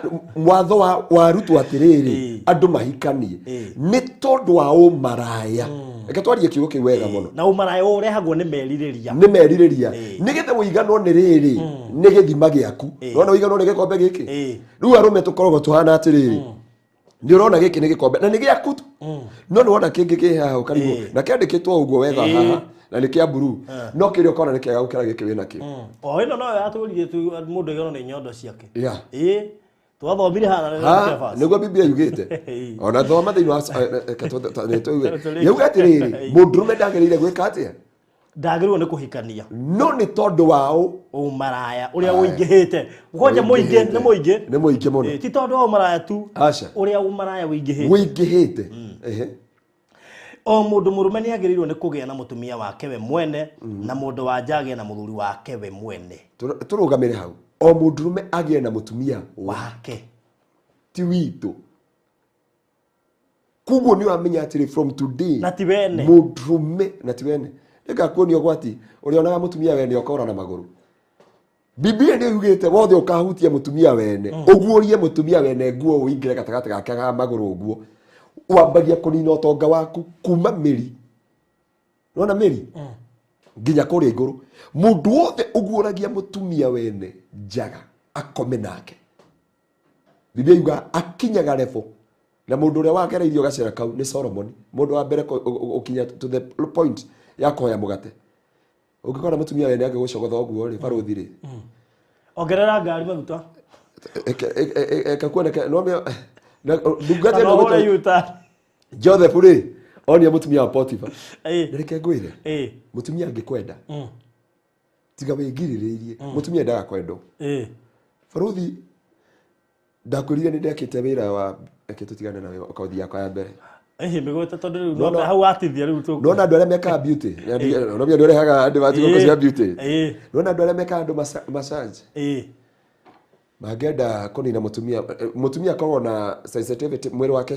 watho warutwo atĩrĩrĩ, andũ mahikanie nĩ tondũ wa ũmaraya. Reke twarie kiugo kĩu wega mũno. Na ũmaraya ũrehagwo nĩ merirĩria. Nĩ merirĩria. Nĩgetha ũiganwo nĩ rĩrĩ, nĩ gĩthima gĩaku. Nĩwona ũiganwo nĩ gĩkombe gĩkĩ? Rĩu arũme tũkoragwo tũhana atĩrĩrĩ. Nĩ ũrona gĩkĩ nĩ gĩkombe na nĩ gĩaku tu. No nĩ wona kĩngĩ kĩ haha ũkarigwo. Na kĩandĩkĩtwo ũguo wega haha na nĩ kĩa blue. No kĩrĩa ũkona nĩ kĩega gũkĩra gĩkĩ wĩna kĩo. O ĩno noyo yatũririe tu mũndũ aiganwo nĩ nyondo ciake. Twathomire haha na Ha, nĩguo Biblia yugĩte. Ona thoma thĩinĩ wa yauga atĩrĩrĩ, mũndũrũme ndagĩrĩire gwĩka atĩa? Ndagĩrĩirwo nĩ kũhikania. No nĩ tondũ wa ũmaraya ũrĩa ũingĩhĩte. Kwanja mũingĩ nĩ mũingĩ. Nĩ mũingĩ mũno. Ti tondũ wa ũmaraya tu. Aca. Ũrĩa ũmaraya ũingĩhĩte. Ũingĩhĩte. O mũndũ mũrũme nĩ agĩrĩirwo nĩ kũgĩa na mũtumia wake we mwene, na mũndũ wa nja agĩe na mũthuri wake we mwene. Tũrũgamĩre hau. O mũndũrũme agĩe na mũtumia wake. Ti witũ. Koguo nĩ ũramenya atĩrĩ from today. Na ti wene. Mũndũrũme na ti wene. Nĩngakuonia ũgwati ũrĩa onaga mũtumia wene ũkora na magũrũ. Biblia nĩ yugĩte wothe ũkahutia mũtumia wene, ũguũrie mũtumia wene nguo ũingĩre gatagatĩ gake ga magũrũ ũguo. Wambagia kũnina ũtonga waku kuma mĩri. Nĩwona mĩri? Nginya kũrĩa igũrũ. Mũndũ wothe ũguũragia mũtumia wene njaga akome nake. Biblia yuga akinyaga level. Na mũndũ ũrĩa wagereirio gacĩra kau nĩ Solomon, mũndũ wa mbere gũkinya to the point ya kũhoya mũgate. Ũngĩkora mũtumia wene angĩgũcogotha ũguo rĩ, barũthi rĩ. Ongerera ngari maguta. Eka kuoneka, no mĩa, na, ndungata Kana ĩno ũhũre gũtũ- U-turn. Joseph rĩ, onia mũtumia wa Potiphar. Na reke ngwĩre, mũtumia angĩkwenda, tiga wĩngirĩrĩirie, mũtumia endaga kwendwo. Barũthi, ndakwĩrire nĩ ndekĩte wĩra wa, reke tũtigane na kothi yakwa ya mbere. Mĩgwete tondũ rĩu No, no. hau watithia rĩu tũ- Nona andũ arĩa mekaga beauty. Nona andũ arĩa rehaga andũ ma thigũkũ cia beauty. Nona andũ arĩa mekaga andũ massage. Mangĩenda kũnina mũtumia, mũtumia akoragwo na sensitivity mwĩrĩ wake,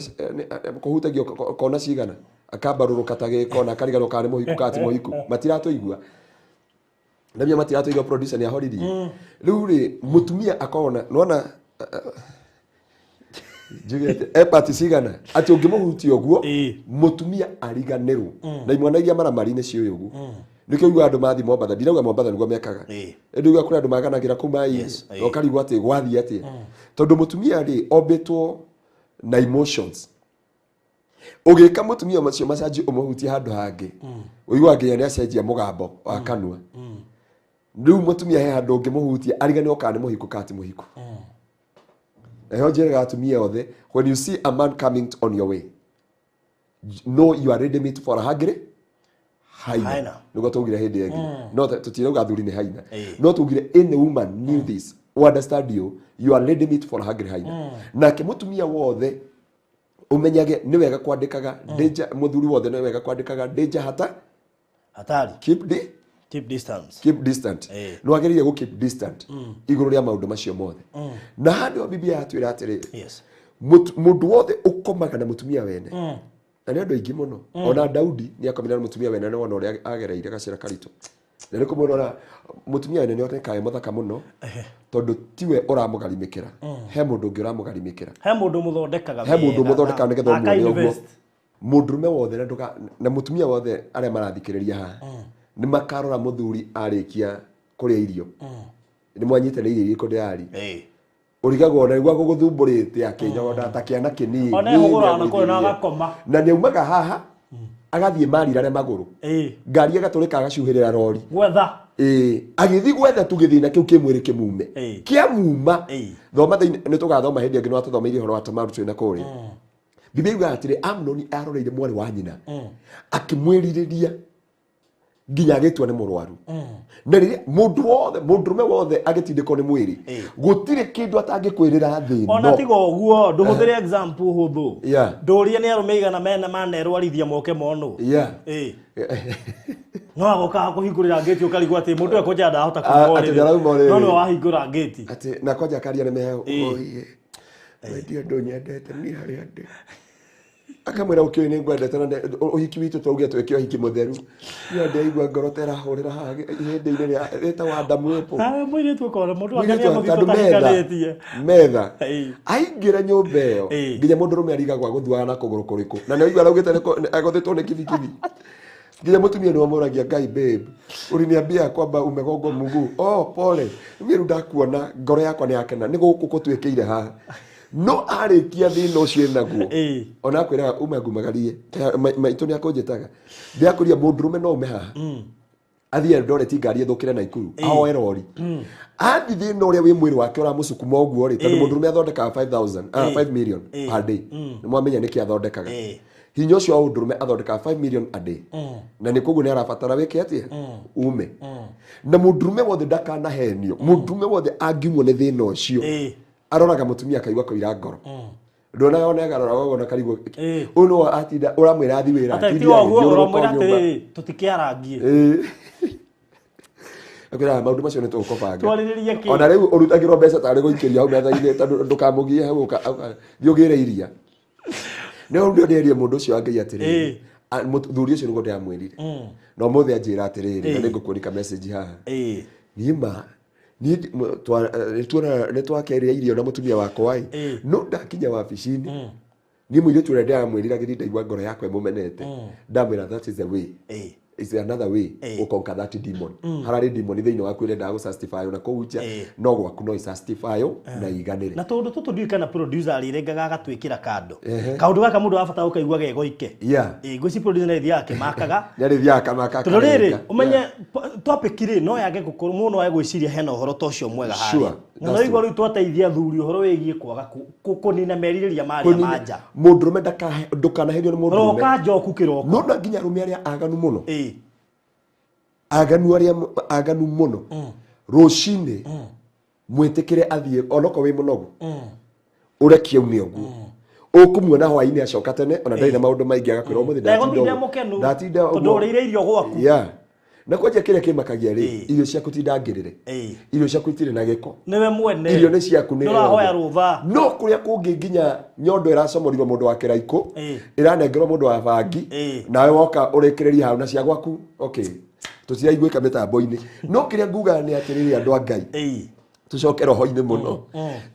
kũhutagio kona cigana, akambarũrũka ta gĩko na akariganĩrwo kana nĩ mũhiku kana ti mũhiku. Matiratũigua. Na mia matiratũigua producer nĩ ahoririe. Rĩu rĩ, mũtumia akoragwo na, nĩwona, njuge atĩ, part cigana, atĩ ũngĩmũhutia ũguo, mũtumia ariganĩrwo. Na imwana iria maramari nĩ ciũĩ ũguo. Nĩkĩo ugaga andũ mathiĩ Mombatha, ndirauga Mombatha nĩguo mekaga. Ĩndĩ ugaga kũrĩ andũ maganagĩra kũu maĩ-inĩ, na ũkarigwo atĩ gwathiĩ atĩa. Tondũ mũtumia rĩ, ombĩtwo na emotions. Ũgĩka mũtumia macio macanji ũmũhutie handũ hangĩ, ũiguaga nginya nĩ acenjia mũgambo wa kanua. Rĩu mũtumia he handũ ũngĩmũhutia, ariganĩrwo kana nĩ mũhiku kana ti mũhiku. Nayo njĩraga atumia othe, when you see a man coming on your way, know you are ready meat for a hungry hyena. Hyena. Nĩguo twaugire hĩndĩ ĩngĩ. No tũtirauga athuri nĩ hyena. No twaugire any woman knew this, who understand you, you are ready meat for a hungry hyena. Nake mũtumia wothe ũmenyage nĩ wega kwandĩkaga danger, mũthuri wothe nĩ wega kwandĩkaga danger hata Hatari. Keep di Keep distance. Keep distant. Nĩ wagĩrĩire gũ keep distant igũrũ rĩa maũndũ macio mothe. Na handũ ha Biblia yatwĩra atĩrĩrĩ, mũndũ wothe ũkomaga na mũtumia wene. Na nĩ andũ aingĩ mũno. Ona Daudi nĩ akomire na mũtumia wene, nĩ wona ũrĩa agereire gacĩra karitũ. Na nĩ kũmwona mũtumia wene nĩ onekaga e mũthaka mũno, tondũ tiwe ũramũgarimĩkĩra. He mũndũ ũngĩ ũramũgarimĩkĩra. He mũndũ mũthondekaga He mũndũ wega mũthondekaga nĩgetha na ũmuone ũguo. aka-invest. Mũndũrũme wothe na ndũka, na mũtumia wothe arĩa marathikĩrĩria haha, nĩ makarora mũthuri arĩkia kũrĩa irio. Nĩ mwanyita nĩ irio irĩkũ ndĩrarĩa. Ũrigagwo ona nĩguo agũgũthumbũrĩte akĩnyogonda ta kĩana kĩnini. Ona ehũgũraga na kũrĩa na agakoma. Na nĩ aumaga haha, agathiĩ marirare magũrũ. Ngari ĩgatũrĩka agacuhĩrĩra rori. Gwetha. Agĩthiĩ gwetha tu gĩthĩna kĩu kĩ mwĩrĩ kĩmume. Kĩamuma. Thoma thĩinĩ, nĩ tũgathoma hĩndĩ ĩngĩ, nĩ watũthomeire ũhoro wa Tamaru twĩ na kũrĩa. Biblia yugaga atĩrĩ, Amnoni aroreire mwarĩ wa nyina. Akĩmwĩrirĩria. Nginya agĩtua nĩ mũrwaru. Na rĩrĩa mũndũ wothe, mũndũrũme wothe agĩtindĩkwo nĩ mwĩrĩ, gũtirĩ kĩndũ atangĩkwĩrĩra thĩ Ona ĩno. tiga ũguo, ndũhũthĩre example hũthũ. Ndũrie nĩ arũme igana mena manerwarithia moke monwo. No agoka akũhingũrĩra ngĩti ũkarigwo atĩ mũndũ ekũnja ndahota kuma Atĩ ũrĩrĩ. ndarauma ũrĩrĩ. No nĩwe wahingũra ngĩti. Atĩ na kwanja akaria nĩ mehau. Oiye. Wendia ndũnyendete niĩ harĩa ndĩ. Akamwĩra ũkĩũĩ nĩ ngwendete na ũhiki witũ twaugire twĩke ũhiki mũtheru. Niĩ ndĩraigua ngoro ta ĩrahũrĩra haha ihĩndĩ-inĩ rĩa rĩtagwo Adamu apple. Nawe mũirĩtu ũkona mũndũ wake Mũirĩtu nĩegũthiĩ tondũ metha, tũtahikanĩtie. metha. Aingĩra nyũmba ĩyo, nginya mũndũrũme arigagwo agũthuaga na kũgũrũ kũrĩkũ. Na nĩ aigua araugĩte agũthĩtwo nĩ kibikibi. Nginya mũtumia nĩ wamũragia, Ngai babe, uliniambia kwamba umegongwo mguu. Oh, pole. Niĩ rĩu ndakuona ngoro yakwa nĩ yakena. Nĩ gũkũ gũtuĩkĩire haha. No arĩkia thĩna ũcio enaguo. Ona akwĩraga uma ngumagarie. Maitũ nĩ akũnjĩtaga. Ndĩrakũria mũndũrũme no ume haha. Athiĩ Eldoret ngari ĩthũkĩre Naikuru, ahoe rori. Athiĩ thĩna ũrĩa wĩ mwĩrĩ wake ũramũcukuma ũguo rĩ, tondũ mũndũrũme athondekaga 5,000, 5 million per day. Nĩ mwamenya nĩkĩ athondekaga. Hinya ũcio wa ũndũrũme athondekaga 5 million a day. Na nĩ koguo nĩ arabatara wĩke atĩa? Ume. Na mũndũrũme wothe ndakanahenio. Mũndũrũme wothe angiumwo nĩ thĩna ũcio, aroraga mũtumia akaigua koira ngoro. Ndona ona agarora ũguo na karigwo. Ũyũ no atinda ũramwĩra athiĩ wĩra, Ata atinde ti ũguo agĩthiũrũrũka ũramwĩra nyũmba. atĩrĩrĩ, tũtikĩarangie. Akwĩraga maũndũ macio nĩ tũgũkũbanga. Twarĩrĩrie kĩ? Ona rĩu ũrutagĩrwo mbeca tarĩ gũikĩria hau metha-inĩ tondũ ndũkamũgie hau thiĩ ũgĩre iria. Nĩ ũndũ ndĩrerie mũndũ ũcio wa Ngai atĩrĩrĩ, mũthuri ũcio nĩguo ndĩramwĩrire. Na ũmũthĩ anjĩra atĩrĩrĩ, na nĩngũkuonika message haha. Niĩ ma, niĩ nĩ twakĩrĩa irio na mũtumia wakwa ĩ. No ndakinya wabici-inĩ, niĩ mũirĩtu ũrĩa ndĩramwĩrire agĩthiĩ ndaigua ngoro yakwa ĩmũmenete. Ndamwĩra that is the way. Is another way ũkonka that demon. Hararĩ demon thĩinĩ waku ĩrendaga gũ-satisfy na kũu nja, no gwaku no ĩ-satisfy na iganĩre. Na tondũ tũtũ ndiũĩ kana producer arĩrengaga agatwĩkĩra kando. Kaũndũ gaka mũndũ arabatara gũkaigua ge goike. Ngwĩciria producer nĩ arĩthiaga akĩmakaga. Nĩ arĩthiaga akamaka Tondũ rĩrĩ, akarenga. ũmenye topic rĩ, no yage gũkorwo mũndũ no age gwĩciria hena ũhoro ta ũcio mwega harĩa. Na That's no igua true. rĩu twateithia athuri ũhoro wĩgiĩ kwaga kũnina merirĩria marĩa Kũnina ma nja. Mũndũrũme ndũkanaherio nĩ mũndũrũme. Roka njoku kĩroko. No na nginya arũme arĩa aganu mũno. Aganu arĩa aganu mũno. Rũcinĩ mwĩtĩkĩre athiĩ onokorwo wĩ mũnogu. Ũrekie ume ũguo. Ũkũmuona hwaĩ-inĩ acoka tene ona ndarĩ na maũndũ maingĩ agakwĩra ũmũthĩ Na ndatinda egũtinda ũguo. mũkenu. Ndatinda Tondũ ũguo. ũrĩire irio gwaku. Na kwanja kĩrĩa kĩmakagia rĩ, irio ciaku ti ndangĩrĩre. Irio ciaku itirĩ na gĩko. Nĩwe mwene. Irio nĩ ciaku nĩ Ndũrahoya yothe. rũtha. No kũrĩa kũngĩ nginya nyondo ĩracomorirwo mũndũ wa kĩraikũ, ĩranengerwo mũndũ wa bangi, nawe woka ũrĩkĩrĩria hau na cia gwaku. Okay. Tũtiraiguĩka mĩtambo-inĩ. No kĩrĩa ngugaga nĩ atĩrĩrĩ andũ a Ngai. Tucoke roho-inĩ mũno.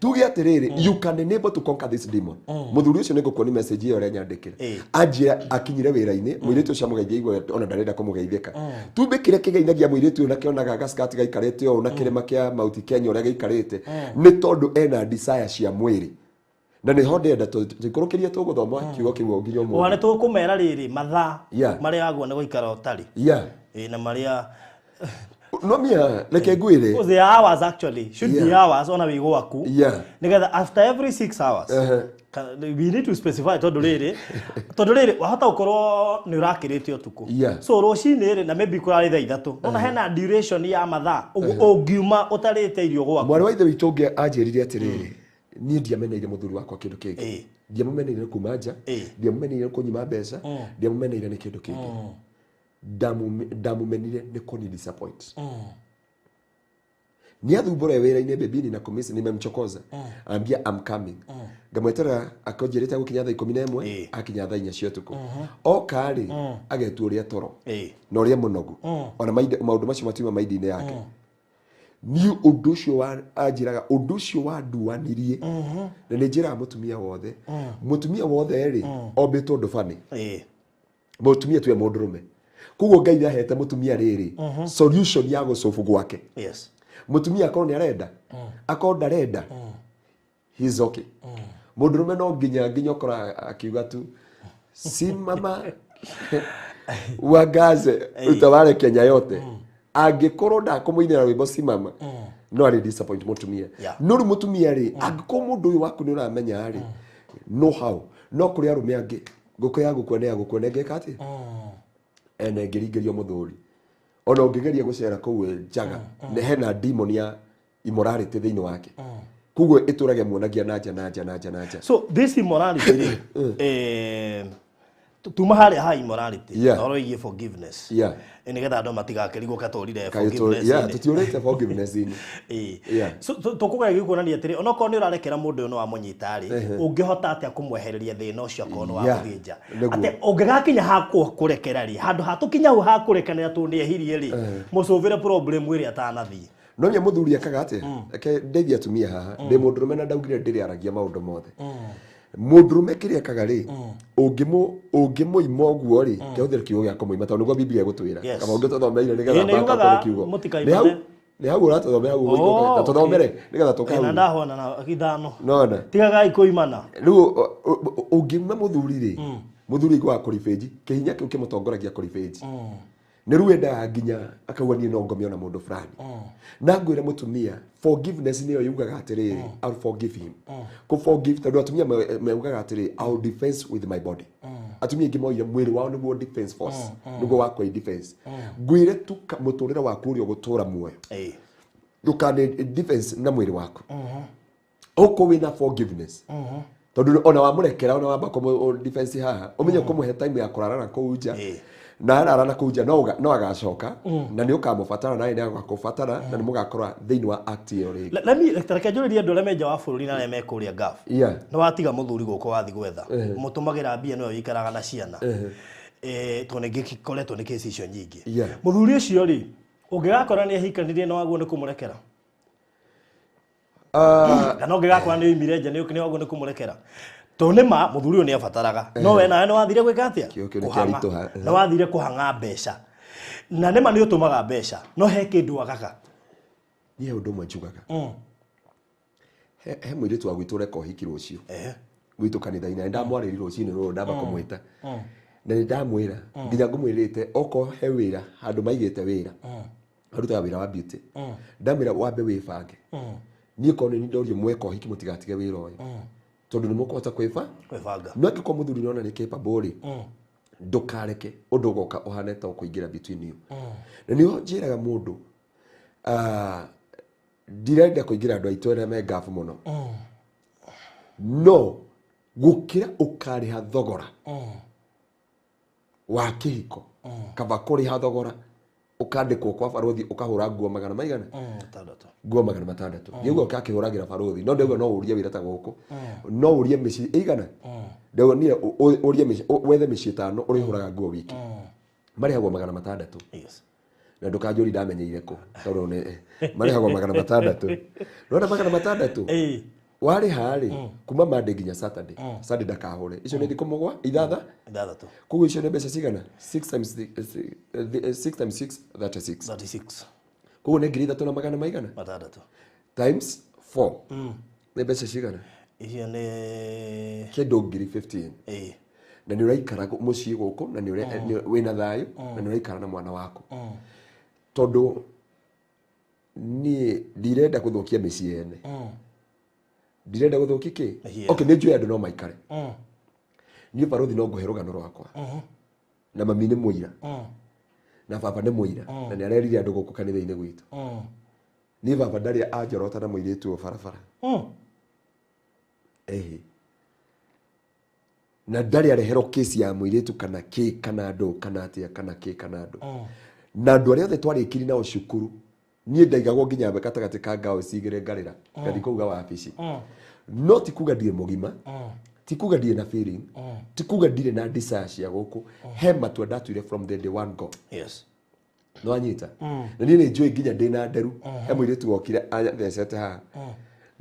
Tuge atĩrĩrĩ, you can enable to conquer this demon. Mũthuri ũcio nĩngũkuonia message ĩyo ũrĩa nyandĩkĩra. Anjĩra akinyire wĩra-inĩ, mũirĩtu ũcio amũgeithia igua ona ndarenda kũmũgeithĩka. Tumbe kĩrĩa kĩgeithagia mũirĩtu ũyũ na kĩonaga gaskati gaikarĩte ũũ na kĩrĩma kĩa Mount Kenya ũrĩa gĩikarĩte, nĩ tondũ ena desire cia mwĩrĩ. Na nĩho ndĩrenda tũikũrũkĩrie tũgũthoma kiugo kĩu nginya ũmũthĩ. Ona nĩ tũkũmera rĩrĩ mathaa marĩa wagwo nĩ gũikara ũtarĩ. Na marĩa No mia, reke ngwĩre. Because they are hours actually. Should be hours ona wĩ gwaku. Nĩgetha after every 6 hours. We need to specify tondũ rĩrĩ, tondũ rĩrĩ wahota gũkorwo nĩ ũrakĩrĩte ũtukũ. So rũcinĩ rĩ, na maybe kũrarĩ thaa ithatũ. Ona hena duration ya mathaa ũguo ũngiuma ũtarĩte irio gwaku. Mwarĩ wa ithe witũ ũngĩ anjĩrire atĩrĩrĩ, niĩ ndiameneire mũthuri wakwa kĩndũ kĩngĩ. Ndiamũmeneire kuma nja, ndiamũmeneire kũnyima mbeca, ndiamũmeneire nĩ kĩndũ kĩngĩ. Ndamumenire nĩ kũni disappoint. Nĩ athumbũre wĩra-inĩ bebini na kũmisi nimemchokoza. Ambia I'm coming. Ngamweterera akonjĩrĩte gũkinya thaa ikũmi na ĩmwe, akinya thaa inya cia ũtukũ. Oka rĩ, agetua ũrĩa toro. Na ũrĩa mũnogu. Ona maũndũ macio matiuma maindi-inĩ yake. Niĩ ũndũ ũcio wa anjĩraga, ũndũ ũcio wanduanirie. Na nĩ njĩraga mũtumia wothe. Mũtumia wothe rĩ, ombĩtwo ũndũ bani. Mũtumia tuwe mũndũrũme. Koguo Ngai nĩahete mũtumia rĩrĩ, solution ya gũcobu gwake. Mũtumia akorwo nĩ arenda, akorwo ndarenda, he is okay. Mũndũrũme no nginya ũkora akiuga tu, simama uangaze utawale Kenya yote. Angĩkorwo ndakũmũinĩra rwĩmbo simama, no arĩ disappoint mũtumia. No rĩu mũtumia rĩ, angĩkorwo mũndũ ũyũ waku nĩ ũramenya rĩ, no how, no kũrĩ arũme angĩ, ngũkũ ya gũkua nĩ ya gũkua, na ĩngĩka atĩa? Ene ngĩringĩrio mũthuri. Ona ũngĩgeria gũcera kũu njaga, nĩ hena demon ya immorality thĩinĩ wake. Koguo ĩtũrage muonagia na nja na nja na nja na nja. So this immorality rĩ, tuma harĩa ha immorality, ũhoro wĩgiĩ forgiveness, nĩgetha andũ matigakĩrigwo katũrire forgiveness. Tũtiũrĩte forgiveness-inĩ. So tũkũgeria kuonania atĩrĩ, onokorwo nĩ ũrarekera mũndũ ũyũ nĩ wamũnyita rĩ, ũngĩhota atĩa kũmwehereria thĩna ũcio akorwo nĩ wagũthiĩ nja? Atĩ ũngĩgakinya ha kũrekera rĩ, handũ ha tũkinya hau ha kũrekanĩra tondũ nĩ ehirie rĩ, mũcũvĩre problem ĩrĩa atanathiĩ. No nya mũthuri ekaga atĩa? Reke ndeithie atumia haha. Ndĩ mũndũrũme na ndaugire ndĩrĩaragia maũndũ mothe. Mũndũrũme kĩrĩa ekaga rĩ, ũngĩmũima ũguo rĩ, kĩhũthĩre kiugo gĩa kũmũima tondũ nĩguo Biblia ĩgũtwĩra. Kaba ũngĩtũthomeire nĩgetha baka kiugo. Nĩ hau ũratũthomera hau ũguo, tũthomere nĩgetha tũke hau. Na ndahona na ithano. Nona. Tigagai kũimana. Rĩu ũngĩima mũthuri rĩ, mũthuri aiguaga kũribĩnji, kĩhinya kĩu kĩmũtongoragia kũribĩnji. Nĩ rĩu endaga nginya akauga niĩ no ngome ona mũndũ fulani. Na ngwĩre mũtumia, forgiveness nĩyo yugaga atĩrĩrĩ, I'll forgive him. Kũ forgive tondũ atumia maugaga atĩrĩrĩ, I'll defense with my body. Atumia aingĩ moire mwĩrĩ wao nĩguo defense force, nĩguo wa kwĩ defense. Ngwĩre tu mũtũrĩre waku ũrĩa ũgũtũra muoyo. Ndũkane defense na mwĩrĩ waku. Ũkũ wĩna forgiveness. Tondũ ona wamũrekera ona wamba kũmũ defense haha, ũmenye kũmũhe time ya kũrara na kũu nja. Na arara na kũu nja no agacoka, na nĩ ũkamũbatara nawe nĩ agakũbatara, na nĩ mũgakorwo thĩinĩ wa act ĩyo rĩngĩ. Let me reke njũrĩrie andũ arĩa me nja wa bũrũri na arĩa me kũrĩa Gulf. Nĩ watiga mũthuri gũkũ wathiĩ gwetha. Mũtũmagĩra mbia nĩwe wĩikaraga na ciana. Tondũ nĩ ngĩkoretwo nĩ kesi icio nyingĩ. Mũthuri ũcio rĩ, ũngĩgakora nĩ ahikanirie na waguo nĩ kũmũrekera? Kana ũngĩgakora nĩ oimire nja nĩ waguo nĩ kũmũrekera? Tondũ nĩ ma mũthuri ũyũ nĩ abataraga. No we nawe nĩ wathire gwĩka atĩa? Nĩ wathire kũhang'a mbeca. Na nĩ ma nĩ ũtũmaga mbeca, no he kĩndũ agaga. Niĩ ũndũ ũmwe njugaga. He mũirĩtu wa gwitũ ũreka ũhiki rũciũ. Gwitũ kanitha-inĩ, na nĩndamwarĩrie rũcinĩ rũrũ ndamba kũmwĩta. Na nĩndamwĩra, nginya ngũmwĩrĩte okorwo he wĩra, handũ maigĩte wĩra. Arutaga wĩra wa beauty. Ndamwĩra wambe wĩbange. Niĩ korwo nĩ ndorio mweka ũhiki mũtigatige wĩra ũyũ. Tondũ nĩ mũkũhota kwĩbanga. No angĩkorwo mũthuri nĩona nĩ capable rĩ, ndũkareke ũndũ ũgoka ũhane ta ũkũingĩra between you. Na nĩho njĩraga mũndũ, ndirenda kũingĩra andũ aitũ arĩa me ngabu mũno. No gũkĩra ũkarĩha thogora wa kĩhiko, kaba kũrĩha thogora ũkandĩkwo kwa barothi ũkahũra nguo magana maigana? Nguo magana matandatũ. Nĩguo ũkakĩhũragĩra barothi. No ndauga no ũrie wĩra ta gũkũ. No ũrie mĩciĩ ĩigana? Ndauga niĩ ũrie mĩciĩ, wethe mĩciĩ ĩtano ũrĩhũraga nguo wiki. Marĩhagwo magana matandatũ. Na ndũkanjũrie ndamenyeire kũ, tondũ nĩ marĩhagwo magana matandatũ. Nĩwona magana matandatũ? Warĩha rĩ, kuma Monday nginya Saturday. Sunday ndakahũre. Icio nĩ thikũ mũgwa, ithatha? Ithathatũ. Koguo icio nĩ mbeca cigana? 6 times 6 times 6, 36. 36. Koguo nĩ ngiri ithatũ na magana maigana? Matandatũ. Times 4. Nĩ mbeca cigana? Icio nĩ kĩndũ ngiri 15. Na nĩ ũraikara mũciĩ gũkũ, na nĩ wĩna thayũ, na nĩ ũraikara na mwana waku. Tondũ niĩ ndirenda gũthũkia mĩciĩ ene. Ndirenda gũthũkia kĩ? Okay, nĩ njũĩ andũ no maikare. Niĩ barothi no ngũhe rũgano rwakwa. Na mami nĩ mũira. Na baba nĩ mũira. Na nĩ arerire andũ gũkũ kanitha-inĩ gwitũ. Niĩ baba ndarĩ anjorota na mũirĩtu ũyũ barabara. Na ndarĩ areherwo kesi ya mũirĩtu kana kĩ kana andũ kana atĩa kana kĩ kana andũ. Na andũ arĩa othe twarĩkirie nao cukuru, niĩ ndaigagwo nginya gatagatĩ ka ngao cigĩrĩ ngarĩra, ngathiĩ kũu wabici. No ti kuga ndirĩ mũgima, ti kuga ndirĩ na feeling, ti kuga ndirĩ na desire cia gũkũ. He matua ndatuire from the day one go. No anyita. Na niĩ nĩ njũĩ nginya ndĩ na nderu. He mũirĩtu wokire athecete haha.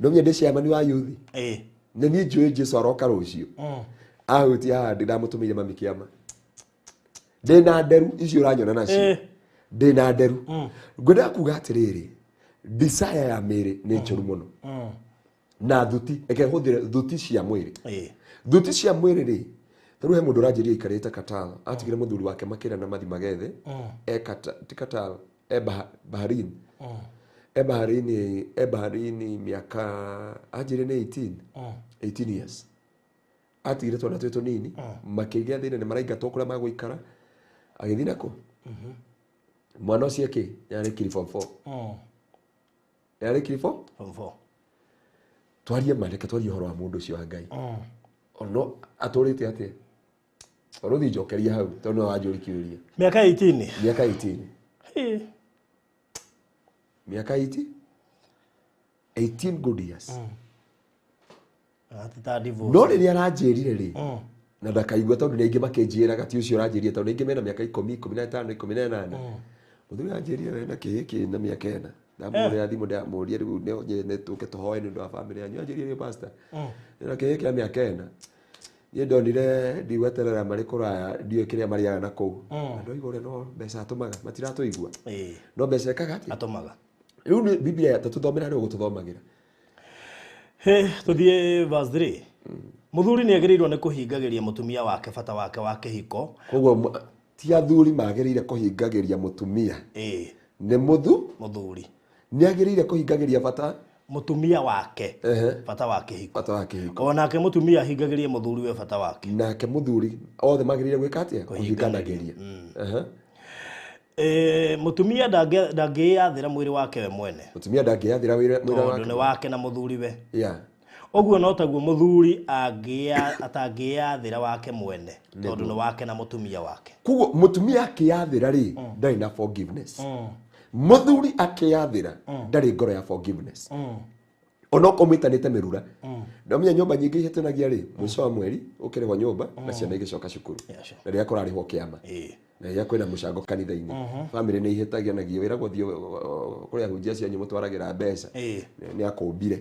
No niĩ ndĩ chairman wa youth. Na niĩ njũĩ Jesu aroka rũciũ. Ahutia haha ndamũtũmĩire mami kĩama. Ndĩ na nderu icio ũranyona nacio. Ndĩ na nderu. Ngwendaga kuga atĩrĩrĩ, desire ya mĩĩrĩ nĩ njũru mũno. Na thuti, reke hũthĩre thuti cia mwĩrĩ. Thuti cia mwĩrĩ rĩ, ta rĩu he mũndũ ũranjĩria aikarĩte Qatar, atigire mũthuri wake makĩra na mathi magethe. E Qatar, ti Qatar, e Bahrain. E Bahrain, e Bahrain mĩaka, anjĩrire nĩ 18. 18 years. Atigire twana twĩ tũnini, makĩgĩa thĩna nĩ maraingatwo kũrĩa magũikara. Agĩthiĩ nakũ? Mwana ũcio kĩ nĩarĩkirie form 4. Nĩarĩkirie form Form 4. Twarie ma, reke twarie ũhoro wa mũndũ ũcio wa Ngai. Ono atũrĩte atĩa? Barũthi, njokeria hau tondũ nĩwe wanjũria kĩũria. Mĩaka 18. Mĩaka 18. Ĩ. Mĩaka 80, 18 good years. Ati ta divorce. No rĩrĩa aranjĩrire rĩ, na ndakaigua tondũ nĩ aingĩ makĩnjĩraga ti ũcio ũranjĩrire, tondũ aingĩ mena mĩaka 10, 15, 18. Mũthuri anjĩrire we na kĩhĩ kĩ na mĩaka 4. Ndamũhũrĩra thimũ, ndamũria rĩu nĩ tũke tũhoe nĩ ũndũ wa bamĩrĩ yanyu. Anjĩrire, "Pastor, na kĩhĩ kĩa mĩaka 4, niĩ ndonire ndigweterera marĩ kũraya, ndiũĩ kĩrĩa marĩaga na kũu." Andũ aigua ũrĩa no mbeca atũmaga, matiratũigua. No mbeca ekaga atĩa? Atũmaga. Rĩu nĩ Biblia tũthomera rĩu gũtũthomagĩra. He, tũthiĩ verse 3. Mũthuri nĩ agĩrĩirwo nĩ kũhingagĩria mũtumia wake bata wake wa kĩhiko. Koguo ti athuri magĩrĩire kũhingagĩria mũtumia? Ĩ. Nĩ mũthu Mũthuri. Nĩ agĩrĩire kũhingagĩria bata mũtumia wake bata wa kĩhiko. Bata wa kĩhiko. O nake mũtumia ahingagĩrie mũthuri we bata wake. Nake mũthuri, othe magĩrĩire gwĩka atĩa? Kũhinganagĩria. Ehe. Mũtumia ndangĩĩyathĩra mwĩrĩ wake we mwene. Mũtumia ndangĩyathĩra mwĩrĩ tondũ wake. Nĩ wake na mũthuri we. Ũguo no taguo mũthuri atangĩĩyathĩra wake mwene, tondũ nĩ wake na mũtumia wake. Koguo mũtumia akĩyathĩra rĩ, ndarĩ na forgiveness. Mũthuri akĩyathĩra ndarĩ ngoro ya forgiveness, onokorwo mwĩtanĩte mĩrura. Ndamenya nyũmba nyingĩ ihĩtanagia rĩ, mũico wa mweri ũkĩrĩhwo nyũmba na ciana igĩcoka cukuru, na rĩrĩa kũrarĩhwo kĩama, na rĩrĩa kwĩna mũcango kanitha-inĩ, bamĩrĩ nĩ ihĩtaganagia. Wĩragwo thiĩ kũrĩ ahunjia acio anyu mũtwaragĩra mbeca, nĩ akũmbire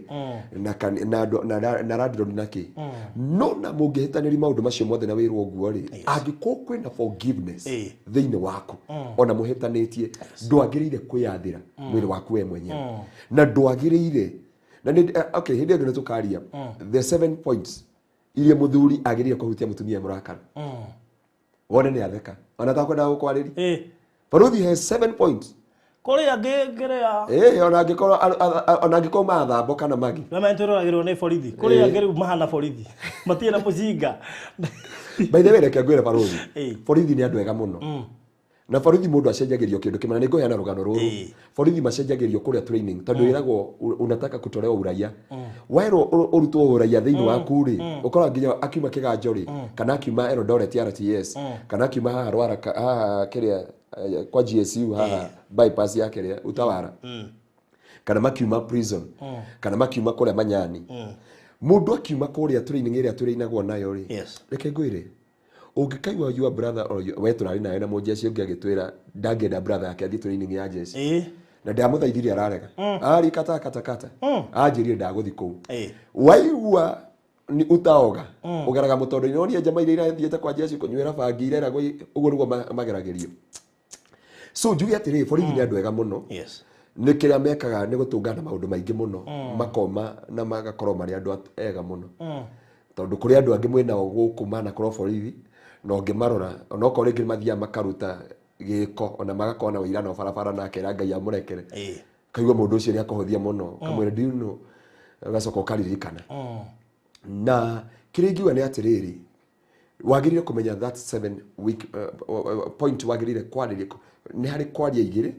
na na landlord na kĩ. No na mũngĩhĩtanĩri maũndũ macio mothe na wĩrwo ũguo rĩ, angĩkorwo kwĩna forgiveness thĩinĩ waku, ona mũhĩtanĩtie, ndwagĩrĩire kwĩyathĩra mwĩrĩ waku we mwenyewe, na ndwagĩrĩire na nĩ okay, hĩndĩ ĩngĩ nĩ tũkaria the seven points iria mũthuri agĩrĩire kũhutia mũtumia mũrakaru, wone nĩ atheka ona takwendaga gũkwarĩria. Baruthi he seven points. Kũrĩa ngĩrĩa. Ĩ, ona angĩkorwo mathambo kana magi. Mama, tũroragĩrwo nĩ borithi. Kũrĩa angĩ rĩu mahana borithi matirĩ na mũcinga. By the way, reke ngwĩre baruthi, borithi nĩ andũ ega mũno, na borithi mũndũ acenjagĩrio kĩndũ kĩmwe, na nĩ ngũheana rũgano rũrũ. Borithi macenjagĩrio kũrĩa training tondũ ĩragwo unataka kutolewa uraia, werwo ũrutwo ũraia thĩinĩ waku rĩ, ũkoraga nginya akiuma kĩganjo rĩ, kana akiuma Eldoret RTS, kana akiuma haha Rwara haha kĩrĩa kwa GSU haha bypass ya kĩrĩa Utawara, kana makiuma prison, kana makiuma kũrĩa Manyani, mũndũ akiuma kũrĩa training ĩrĩa tũrĩinagwo nayo rĩ, reke ngwĩre, ũngĩkaigua your brother or we tũrarĩ nawe na mũjeshi ũngĩ agĩtwĩra ndangĩenda brother yake athiĩ training ya jeshi, na ndamũthaithire ararega, ari kata kata kata, anjĩrire ndagũthi kũu. Waigua ni utaoga ũgeraga mũtondo-inĩ, wonie njama iria irathiĩte kwa jeshi kũnyuĩra bangi ireragwo ũguo nĩguo mageragĩrio. So njuge atĩrĩrĩ, borithi nĩ andũ ega mũno. Nĩ kĩrĩa mekaga nĩ gũtũngana maũndũ maingĩ mũno, makoma na magakorwo marĩ andũ ega mũno, tondũ kũrĩ andũ angĩ mwĩnao gũkũ manakorwo borithi, na ũngĩmarora onokorwo rĩngĩ mathiaga makaruta gĩko, ona magakorwo na ũira na barabara, na akera Ngai amũrekere. Kaigua mũndũ ũcio nĩ akũhũthia mũno, kamwĩra do you know, ũgacoka ũkaririkana. Na kĩrĩa ingiuga nĩ atĩrĩrĩ, wagĩrĩire kũmenya that seven week point wagĩrĩire kwarĩria nĩ harĩ kwaria igĩrĩ,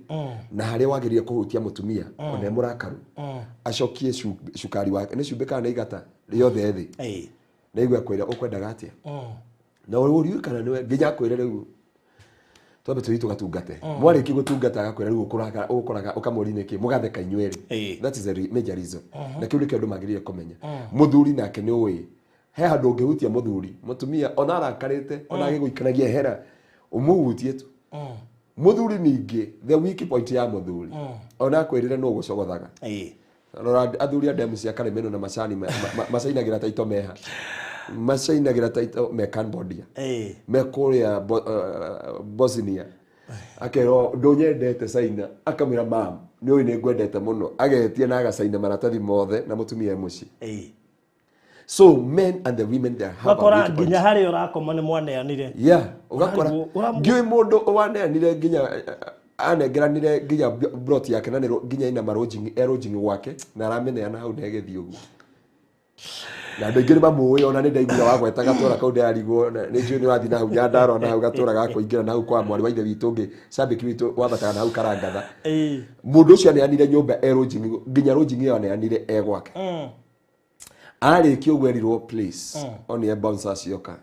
na harĩa wagĩrĩire kũhutia mũtumia ona e mũrakaru, acokie cukari wake nĩ cumbĩ kana nĩ igata rĩothe thĩ, na igua kwĩra ũkwendaga atĩa, na ũriũ kana nĩwe nginya akwĩre rĩu twambe tũthiĩ tũgatungate. Mwarĩkia gũtungata, agakwĩra rĩu ũkũraga ũkoraga ũkamũria nĩkĩ, mũgatheka inyuerĩ. That is a major reason, na kĩu nĩkĩo andũ magĩrĩire kũmenya. Mũthuri nake nĩ ũĩ he handũ ũngĩhutia mũthuri, mũtumia ona arakarĩte, ona agĩgũikaragia hera, ũmũhutie tu. Mũthuri ningĩ, the weak point ya mũthuri, ona akwĩrĩre nũ ũgũcogothaga. Rora athuri a ndemu cia Karemeno na macani macainagĩra taito meha, macainagĩra taito me Cambodia, me kũrĩa Bosnia, akerwo ndũnyendete caina, akamwĩra mam nĩ ũĩ nĩ ngwendete mũno, agetia na agacaina maratathi mothe na mũtumia e mũciĩ. So men and the women, they have a ũgakora weak point. Nginya harĩa ũrakoma nĩ mwaneanire. Yeah, ũgakora Ũramũ- ngiũĩ mũndũ waneanire nginya anengeranire nginya plot yake na nĩ nginya ina marũnjingi erũnjingi gwake na aramĩneana hau na ĩgĩthiĩ ũguo. Na andũ aingĩ nĩ mamũĩ, ona nĩ ndaiguire wagweta gatũra kau, ndĩrarigwo nĩ njũĩ nĩ wathiĩ na hau Nyandarua, na hau gatũra ga kũingĩra na hau kwa mwarĩ wa ithe witũ ũngĩ, cambĩki witũ wambataga na hau Karangatha. Mũndũ ũcio aneanire nyũmba e lodging, nginya lodging ĩyo aneanire e gwake. Arĩkia ũguo erirwo, "Please," onire bouncer cioka,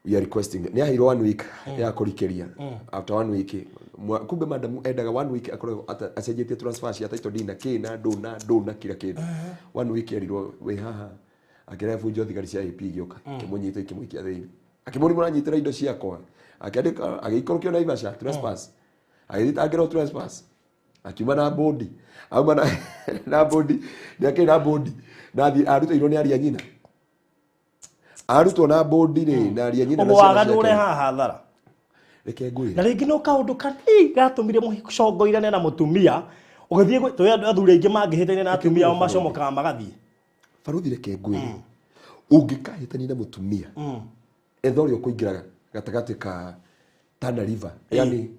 "We are requesting." Nĩ aheirwo one week ya kũrikĩria. After one week, kumbe madam endaga one week akorwo acenjetie transfer cia title deed na kĩ na ndũ na ndũ na kila kĩndũ. One week erirwo wĩ haha, akĩrehe bunjo, thigari cia AP igĩũka, ikĩmũnyita, ikĩmũikia thĩinĩ. Akĩmũria, "Mũranyitĩra indo ciakwa?" Akĩandĩka, agĩikũrũkio Naivasha trespass, agĩthitangĩrwo trespass, akiuma na bond. Auma na bond, nĩ akĩrĩ na bond na athiĩ arutĩirwo nĩ aria nyina, arutwo na bond rĩ na aria nyina na Ũguo ciana waganu ciake. ũrehaga hathara. Reke ngwĩre. Na rĩngĩ no kaũndũ kanini gatũmire mũcongoirane na mũtumia ũgĩthiĩ tũĩ andũ athuri aingĩ mangĩhĩtania na atumia ao macomokaga magathiĩ. Baruthi, reke ngwĩre, ũngĩkahĩtania na mũtumia, etha ũrĩa ũkũingĩra gatagatĩ ka Tana River, yani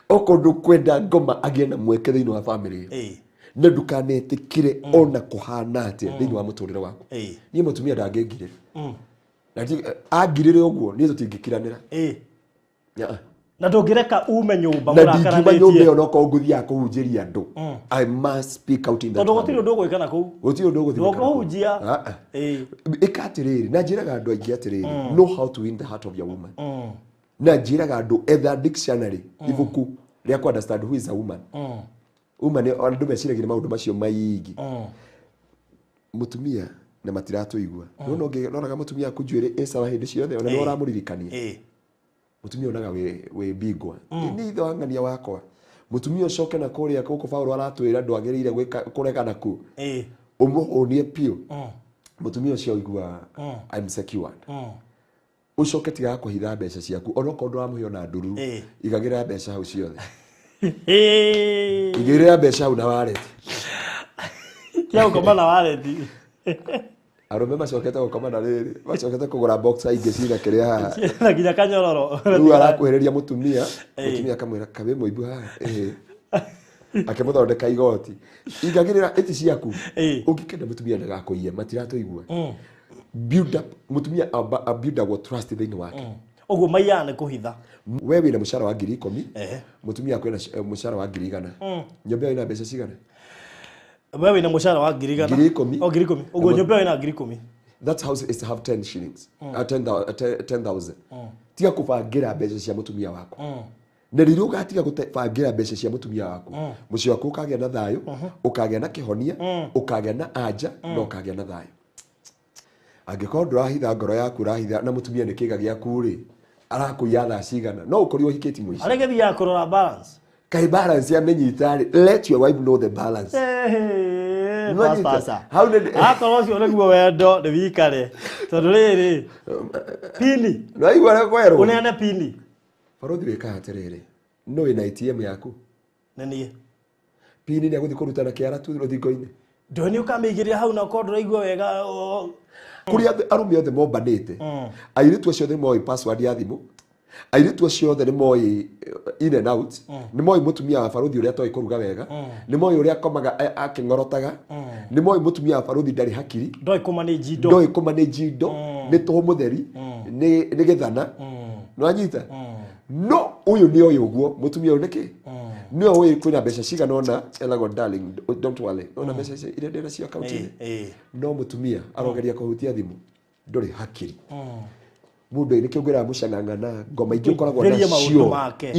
okorwo ndũkwenda ngoma agĩe na mweke thĩinĩ wa family ĩyo, na ndũkanetĩkĩre ona kũhana atĩa thĩinĩ wa mũtũrĩre waku. Niĩ mũtumia ndangĩngirĩra. Na angirĩre ũguo, niĩ tũtingĩkiranĩra. Na ndũngĩreka ume nyũmba Na ndingiuma nyũmba mũrakaranĩtie. Ĩyo nokorwo ngũthiaga kũhunjĩria andũ, I must speak out in that Tondũ gũtirĩ family. ũndũ ũgwĩka na kũu. Gũtirĩ ũndũ ũgũthiĩ gwĩka na kũu. Ndũkũhunjia. Ah, ah. Ĩka atĩrĩrĩ, na njĩraga andũ aingĩ atĩrĩrĩ, know how to win the heart of your woman. Na njĩraga andũ, etha dictionary, ibuku rĩa ku understand who is a woman. Woman, andũ meciragia nĩ maũndũ macio maingĩ. Mũtumia na matiratũigua, nona ũngĩroraga mũtumia aku njuĩrĩ ĩ sawa hĩndĩ ciothe, ona nĩ ũramũririkania. Mũtumia onaga wĩ bingwa, nĩ ithe wa ng'ania wakwa. Mũtumia ũcoke na kũrĩa gũkũ Paũlũ aratwĩra ndwagĩrĩire gwĩka kũregana ku ũmũhũnie biũ. Mũtumia ũcio aigua, "I'm secured." Ũcoke tigaga kũhitha mbeca ciaku, onokorwo ndũramũhe ona ndururu. Igagĩrĩra mbeca hau ciothe. Igĩrĩra mbeca hau na wallet. Tia gũkoma na wallet. Arũme macokete gũkoma na rĩrĩ, macokete kũgũra boxer ingĩ cina kĩrĩa haha. Na nginya kanyororo. Rĩu arakuhĩrĩria mũtumia, mũtumia akamwĩra, "Kawĩ mũimbu haha?" Ĩhĩ. Akĩmũthondeka igoti. Igagĩrĩra ĩti ciaku. Ũngĩkenda mũtumia ndagakũiye, matiratũigua. Build up mũtumia abuildagwo trust thĩinĩ wake. Ũguo maiyaga nĩ kũhitha. We wĩna mũcara wa 10,000, mũtumia aku ena mũcara wa 100,000. Nyũmba ĩyo ĩna mbeca cigana? We wĩna mũcara wa 100,000. 10,000. O 10,000. Ũguo nyũmba ĩyo ĩna 10,000. That house is to have 10 shillings, 10,000. Tiga kũbangĩra mbeca cia mũtumia waku, na rĩrĩa ũgatiga gũbangĩra mbeca cia mũtumia waku, mũciĩ waku ũkagĩa na thayũ, ũkagĩa na kĩhonia, ũkagĩa na anja, na ũkagĩa na thayũ. Angĩkorwo ndũrahitha ngoro yaku, ũrahitha na mũtumia nĩ kĩga gĩaku rĩ, arakũiya thaa cigana? No ũkorirwo ũhikĩti mũici. Arĩa gĩthiaga kũrora balance. Kaĩ balance yamenyita rĩ, let your wife know the balance. Nĩwanyita? Pastor. Hau nĩ- Akorwo ũcio nĩguo wendo nĩ wikare, tondũ rĩrĩ pini Nĩwaigua ũrĩa kwerwo? Ũneane pini. Barothi, wĩkaga atĩrĩrĩ, no wĩna ATM yaku? Nĩ niĩ. Pini nĩ agũthiĩ kũruta na kĩara tu rũthingo-inĩ. Ndũĩ nĩ ũkamĩigĩrĩra hau na ũkorwo ndũraigua wega Kũrĩa arũme othe mombanĩte, airĩtu acio othe nĩ moĩ password ya thimũ, airĩtu acio othe nĩ moĩ in and out, nĩ moĩ mũtumia wa barothi ũrĩa atoĩ kũruga wega, nĩ moĩ ũrĩa akomaga akĩng'orotaga, nĩ moĩ mũtumia wa barothi ndarĩ hakiri. Ndoĩ kũmanĩnji indo. Ndoĩ kũmanĩnji indo, nĩ tũhũ mũtheri, nĩ gĩthana. Nĩwanyita? No ũyũ nĩ oĩ ũguo mũtumia ũyũ nĩkĩ nĩ oĩ kwĩna mbeca cigana ũna, eragwo, "Darling, don't worry, nona mbeca ici iria ndĩna cio akaunti-inĩ." No mũtumia arogeria kũhutia thimũ, ndũrĩ hakiri mũndũ ĩ. Nĩkĩo ngwĩraga mũcang'ang'ana ngoma ingĩ ũkoragwo Theria maũndũ nacio make.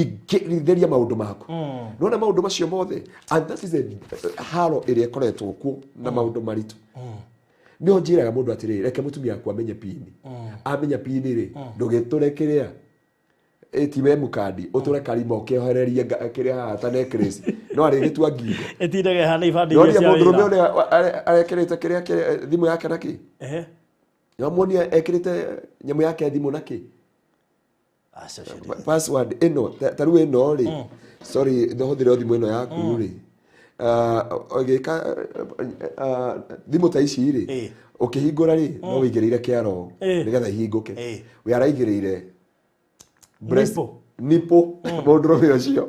Theria maũndũ maku. Nona maũndũ macio mothe, and that is a haro ĩrĩa ĩkoretwo kuo na maũndũ maritũ. Nĩho njĩraga mũndũ atĩrĩrĩ, reke mũtumia waku amenye pini. Amenya pini rĩ, ndũgĩtũre kĩrĩa ATM kandi, ũtũre karima ũkĩohererie kĩrĩa haha ta necklace, no arĩgĩtua ngingo. Ĩtindaga ĩhana ibandĩ iria Noria cia mũndũrũme wĩra. ũrĩa arekĩrĩte kĩrĩa thimũ yake na kĩ. Nĩwamuonia ekĩrĩte nyamũ yake thimũ na kĩ? Aca, ũcio ndĩ- Password ĩno, ta rĩu ĩno rĩ, sorry, ndũhũthĩre thimũ ĩno yaku rĩ. Ah, ũgĩka thimũ ta ici rĩ, ũkĩhingũra rĩ, no wĩigĩrĩire kĩara ũũ nĩgetha ihingũke. We araigĩrĩire Nipple. Nipple. Mũndũrũme ũcio,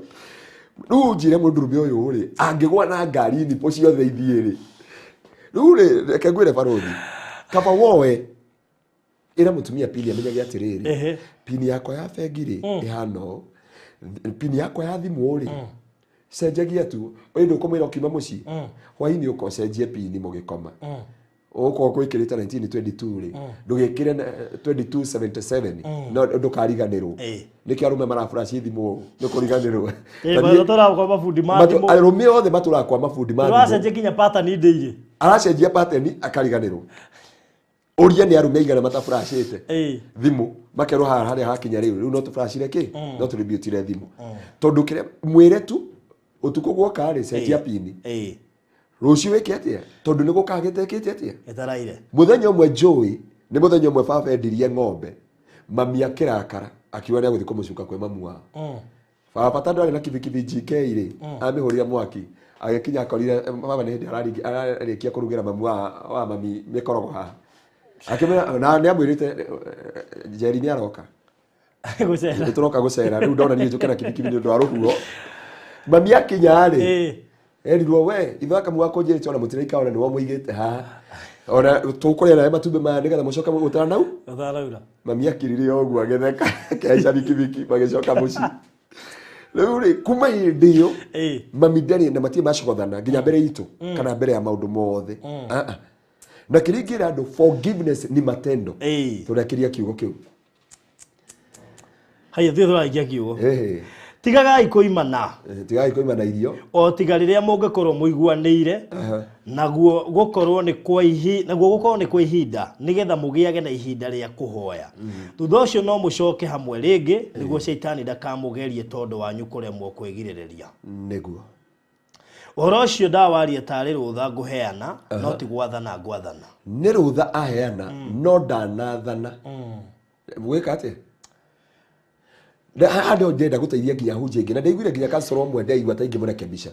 rĩu njĩre, mũndũrũme ũyũ rĩ, angĩgwa na ngari nipple ciothe ithiĩ rĩ, Rĩu rĩ, reke ngwĩre barũthi, kaba woe ĩra mũtumia pini amenyage atĩrĩrĩ, pini yakwa ya bengi rĩ ĩhana ũũ, pini yakwa ya thimũ rĩ cenjagia tu. Ĩ ndũkũmwĩra ũkiuma mũciĩ hwainĩ ũka ũcenjie pini mũgĩkoma. Ũkorwo gwĩkĩrĩte 1922 rĩ, ndũgĩkĩre 2277, no ndũkariganĩrwo. Nĩkĩo arũme maraburaci thimũ nĩ kũriganĩrwo. Matũraga kwa mabundi ma thimũ. Arũme othe matũraga kwa mabundi ma thimũ. Ũracenjia nginya pattern ndĩirĩ. Aracenjia pattern akariganĩrwo. Ũria nĩ arũme aigana mataburacĩte thimũ, makerwo haha harĩa hakinya rĩu, rĩu no tũburacire kĩ, no tũrĩmbiũtire thimũ, tondũ kĩrĩa mwĩre tu ũtukũ gwoka rĩ, cenjia pini, rũciũ wĩke atĩa, tondũ nĩ gũkaga gĩtekĩte atĩa. Ĩtaraire. Mũthenya ũmwe njũĩ nĩ mũthenya ũmwe baba endirie ng'ombe, mami akĩrakara akiuga nĩ agũthiĩ kũmũcuka kwĩ mamu wao. Baba tondũ arĩ na kibikibi GK rĩ, amĩhũrire mwaki, agĩkinya akorire baba nĩ hĩndĩ ararĩkia kũrugĩra mamu wa mami mĩkorogo haha, akĩmwĩra na nĩ amwĩrĩte Njeri nĩ aroka. Gũcera. Nĩ tũroka gũcera, rĩu ndona niĩ njũke na kibikibi nĩ ũndũ wa rũhuho. Mami akinya rĩ, erirwo we ithe akamu wakũnjĩrĩte ona mũtiraikara ona nĩwe mũigĩte haha, ona tũkũrĩa nawe matumbĩ maya nĩgetha mũcoke gũtanau. Ũtaraura. Mami akirire o ũguo agĩtheka, akĩhaica bikibiki magĩcoka mũciĩ. Rĩu rĩ, kuma hĩndĩ ĩyo mami ndarĩ na matirĩ macogothana nginya mbere itũ kana mbere ya maũndũ mothe. Ah, ah. Na kĩrĩa ingĩra andũ, forgiveness ni matendo. Tũrekĩria kiugo kĩu. Haya, thiĩ tũraikia kiugo. Ĩhĩ. Tigagai kũimana. Tigai kũimana irio. O tiga rĩrĩa mũngĩkorwo mũiguanĩire, naguo gũkorwo nĩ kwa ihinda, nĩgetha mũgĩage na ihinda rĩa kũhoya. Thutha ũcio no mũcoke hamwe rĩngĩ, nĩguo caitani ndakamũgerie tondũ wanyu kũremwo kwĩgirĩrĩria. Nĩguo. Ũhoro ũcio ndawaria tarĩ rũtha ngũheana, no ti gwathana ngwathana. Nĩ rũtha aheana, no ndanathana gwĩka atĩa. Haha nĩho ndĩrenda gũteithia nginya hunjia ingĩ, na ndaiguire nginya kancoro ũmwe ndaigua ta ingĩmũrekebisha,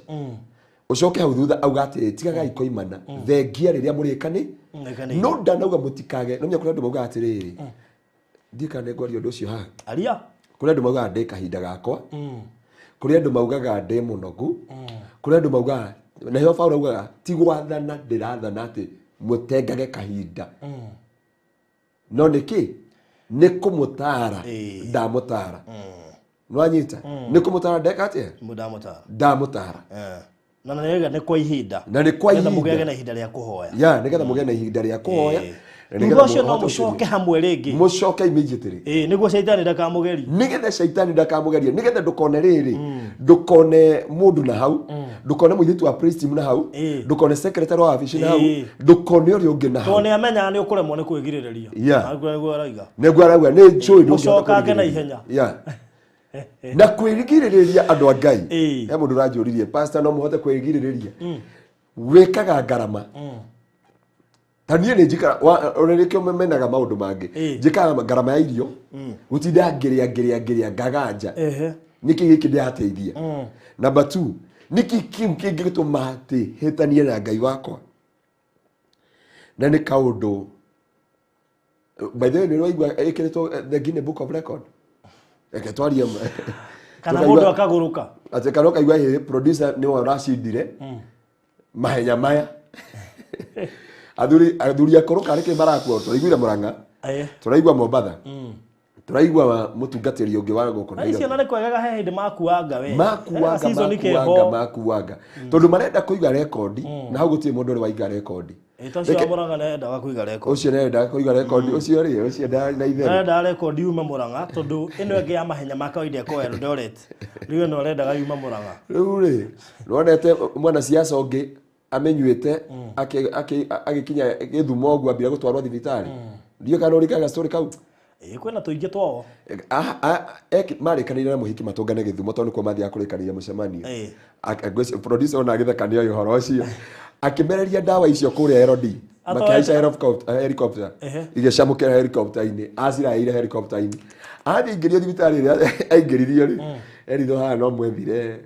ũcoke hau thutha auga atĩrĩ, tigagai koimana thengia rĩrĩa mũrĩkani. Mũrĩkanĩire. No ndanauga mũtikage, no menya kũrĩ andũ maugaga atĩrĩrĩ, ndiĩ kana nĩngwaria ũndũ ũcio haha. Aria. Kũrĩ andũ maugaga ndĩ kahinda gakwa, kũrĩ andũ maugaga ndĩ mũnogu, kũrĩ andũ maugaga, na hĩo Paũlũ augaga ti gwathana ndĩrathana atĩ mũtengage kahinda, no nĩkĩ nĩ kũmũtara. Ndamũtara, nĩwanyita, nĩ kũmũtara ndeka atĩa? Ndamũtara. Ndamũtara. Na nĩ nĩ kwa ihinda. Na nĩ kwa Nĩgetha ihinda. mũgĩage na ihinda rĩa kũhoya. Ya, nĩgetha mũgĩe na ihinda rĩa kũhoya. Na Thutha nĩgetha ũcio no mũhote mũcoke hamwe rĩngĩ. Mũcoke immediately. Nĩguo caitani ndakamũgerie. Nĩgetha caitani ndakamũgerie, nĩgetha ndũkone rĩrĩ, ndũkone mũndũ na hau, ndũkone mũirĩtu wa praise team na hau, ndũkone secretary wa wabici na hau, ndũkone ũrĩa ũngĩ na hau. Tondũ nĩ amenyaga nĩ ũkũremwo nĩ kwĩgirĩrĩria. Nĩguo nĩguo arauga. Nĩguo arauga nĩ njũĩ ndũngĩhota Mũcokange na kwĩgirĩrĩria. ihenya. Na kwĩgirĩrĩria, andũ a Ngai, he mũndũ ũranjũririe, "Pastor, no mũhote kwĩgirĩrĩria?" Wĩkaga ngarama. Ta niĩ nĩ njikara ona nĩkĩo menaga maũndũ mangĩ. Njĩkaga ngarama ya irio, gũtinda ngĩrĩa ngĩrĩa ngĩrĩa ngaganja. Nĩkĩ gĩkĩ ndĩrateithia? Number two, nĩkĩ kĩu kĩngĩtũma atĩ hĩtanie na Ngai wakwa? Na nĩ kaũndũ, by the way, nĩ ũraigua ĩkĩrĩtwo the Guinness Book of Record. Reke twarie ma. Kana mũndũ akagũrũka. Atĩ kana ũkaigua hĩ producer nĩwe ũracindire mahenya maya. Athuri akũrũ karĩ kĩ marakua? Tũraiguire Mũrang'a, tũraigua Mombatha, tũraigua mũtungatĩri ũngĩ wa gũkũ Na icio Nairobi. na nĩ kwegega, he hĩndĩ makuanga we. Makuanga. Season Makuanga. ikeho. Makuanga tondũ marenda kũiga rekondi, na hau gũtirĩ mũndũ ũrĩ waiga rekondi. Ta ũcio wa Mũrang'a nĩendaga kũiga rekondi. Ũcio nĩendaga kũiga rekondi, ũcio rĩ, ũcio na itherũ. Arendaga rekondi yume Mũrang'a, tondũ ĩno ĩngĩ ya mahenya ma kawaida ĩkoragwo Eldoret. Rĩu ĩno arendaga yume Mũrang'a. Rĩu rĩ, nĩwonete mwanasiasa ũngĩ amenyuĩte agĩkinya Gĩthumo ũguo ambire gũtwarwo thibitarĩ? Ndiũĩ kana ũrikaga story kau. Ĩĩ, kwĩna tũingĩ twao. Marĩkanĩire na mũhiki matũngane Gĩthumo tondũ nĩkuo mathiaga kũrĩkanĩria mũcemanio. Producer ona agĩtheka nĩ oĩ ũhoro ũcio. Akĩmereria ndawa icio kũrĩa LD, makĩhaica helicopter, igĩcamũkĩra helicopter-inĩ, aciraĩire helicopter-inĩ, athiĩ aingĩrio thibitarĩ ĩrĩa aingĩririo rĩ, erirwo haha no mwethire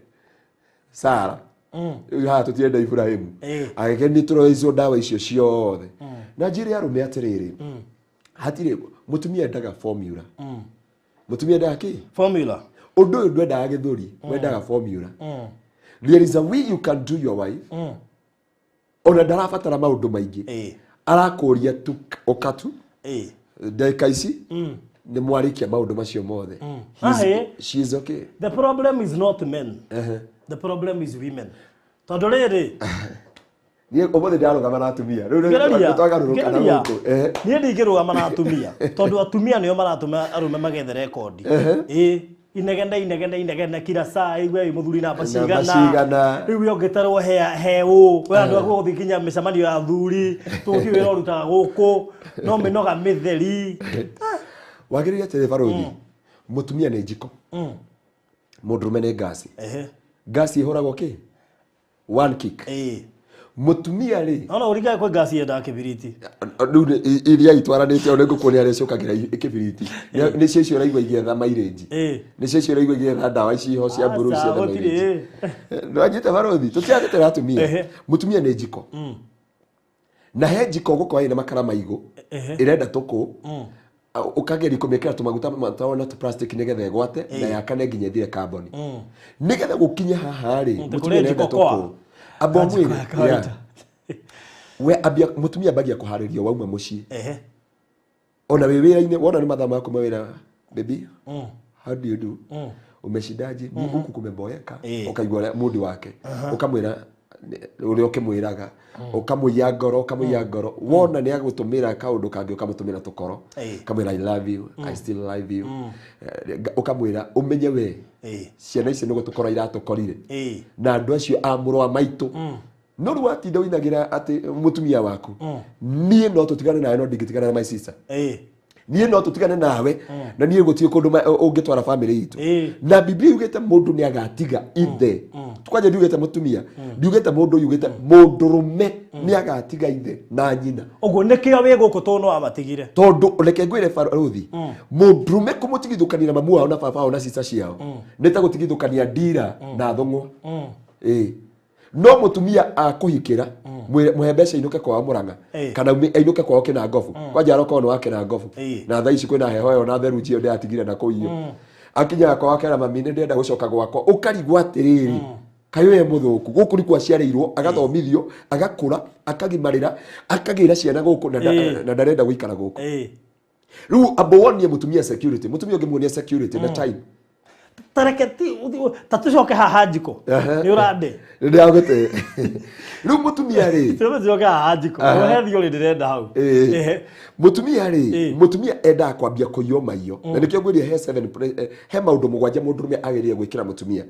Sara, rĩu haha tũtirenda Ibrahimu. Agĩkenio tũroicwo ndawa icio ciothe. Na njĩre arũme atĩrĩrĩ, hatirĩ mũtumia endaga formula. Mũtumia endaga kĩ? Formula. Ũndũ ũyũ ndwendaga gĩthũri, wendaga formula. There is a way you can do your wife. Ona ndarabatara maũndũ maingĩ, arakũria tu ũkatu ndagĩka ici nĩ mwarĩkia maũndũ macio mothe. She is okay. The problem is not men. The problem is women. Tondũ rĩrĩ niĩ ũmũthĩ ndarũgama na atumia rĩu nĩtwagarũrũka na gũkũ. Niĩ ndingĩrũgama na atumia tondũ atumia nĩo maratũma arũme magethe rekondi. Inegene inegene inegene kila saa igwe mũthuri namba cigana rĩu we ũngĩtarwo he ũ we andũ a gũthiĩ nginya mĩcemanio ya athuri tũthiĩ wĩra ũrutaga gũkũ no mĩnoga mĩtheri. Wagĩrĩire atĩrĩ barũthi, mũtumia nĩ njiko, mũndũrũme nĩ ngasi. Ngasi ĩhũragwo kĩ? One kick. Mũtumia rĩ no ũringaga kwĩ ngasi yendaga kĩbiriti. Rĩu iria itwaranĩte o nĩngũkuonia arĩa icokagĩra kĩbiriti. Nĩcio icio ũraigua igĩetha mairĩnji. Nĩcio icio ũraigua igĩetha ndawa ici ho cia mburu cietha mairĩnji. Nĩwanyita barũthi, tũtiratetera atumia. Mũtumia nĩ njiko. Na he njiko ũgũkorwo ĩna makara maigũ, ĩrenda tũkũ, ũkageria kũmĩkĩra tũmaguta matao na tũ-plastic nĩgetha ĩgwate na yakane nginya ĩthire carbon. Nĩgetha gũkinye haha rĩ, mũtumia nĩarenda tũkũ. Amba ũmwĩre, we ambia mũtumia ambagia kũharĩrio wauma mũciĩ. Ona wĩ wĩra-inĩ, wona nĩ mathaa ma kuma wĩra, baby, how do you do? Umeshindaje? Huku kumeboeka. Ũkaigua ũrĩa mood wake. Ũkamwĩra ũrĩa ũkĩmwĩraga. Ũkamũiya ngoro, ũkamũiya ngoro. Wona nĩ agũtũmĩra kaũndũ kangĩ, ũkamũtũmĩra tũkoro. Ũkamwĩra I love you, I still love you. Ũkamwĩra ũmenye we ciana ici nĩ gũtũkora iratũkorire. Na andũ acio a mũrũ wa maitũ. No rĩu watinda ũinagĩra atĩ mũtumia waku, niĩ no tũtigane nawe no ndingĩtigana na my sister. Niĩ no tũtigane nawe na niĩ gũtirĩ kũndũ ũngĩtwara family itũ. Na Biblia yugĩte mũndũ nĩ agatiga ithe. Kwanja ndiugĩte mũtumia, ndiugĩte mũndũ, yugĩte mũndũrũme nĩ agatiga ithe na nyina. Ũguo nĩkĩo wĩ gũkũ tondũ no wamatigire. Tondũ reke ngwĩre barũthi, mũndũrũme kũmũtigithũkania na mamu wao na baba wao na cica ciao nĩ ta gũtigithũkania ndira na thũng'wa. No mũtumia akũhikĩra mũhe mbeca ainũke kwao Mũrang'a kana ainũke kwao Kĩnangobu. Kwanja arokorwo nĩ wa Kĩnangobu. Na thaa ici kwĩna heho ĩyo na therunji ĩyo ndĩratigire na kũu iyo. Akinyaga kwao akera mami nĩ ndĩrenda gũcoka gwakwa. Ũkarigwo atĩrĩrĩ, kaĩ we mũthũku gũkũ nĩkuo aciarĩirwo, agathomithio, agakũra, akagimarĩra, akagĩra ciana gũkũ na ndarenda gũikara gũkũ. Rĩu amba wonie mũtumia security, mũtumia ũngĩmuonia security na time. Tareke ta tũcoke haha njiko. Nĩ ũrande. Nĩndĩragũte. Rĩu mũtumia rĩ, Tũcoke haha njiko. He theory ndĩrenda hau. Mũtumia rĩ, mũtumia endaga kwambia kũiywo maiyo. Na nĩkĩo ngwĩrire he he maũndũ mũgwanja mũndũrũme agĩrĩire gwĩkĩra mũtumia.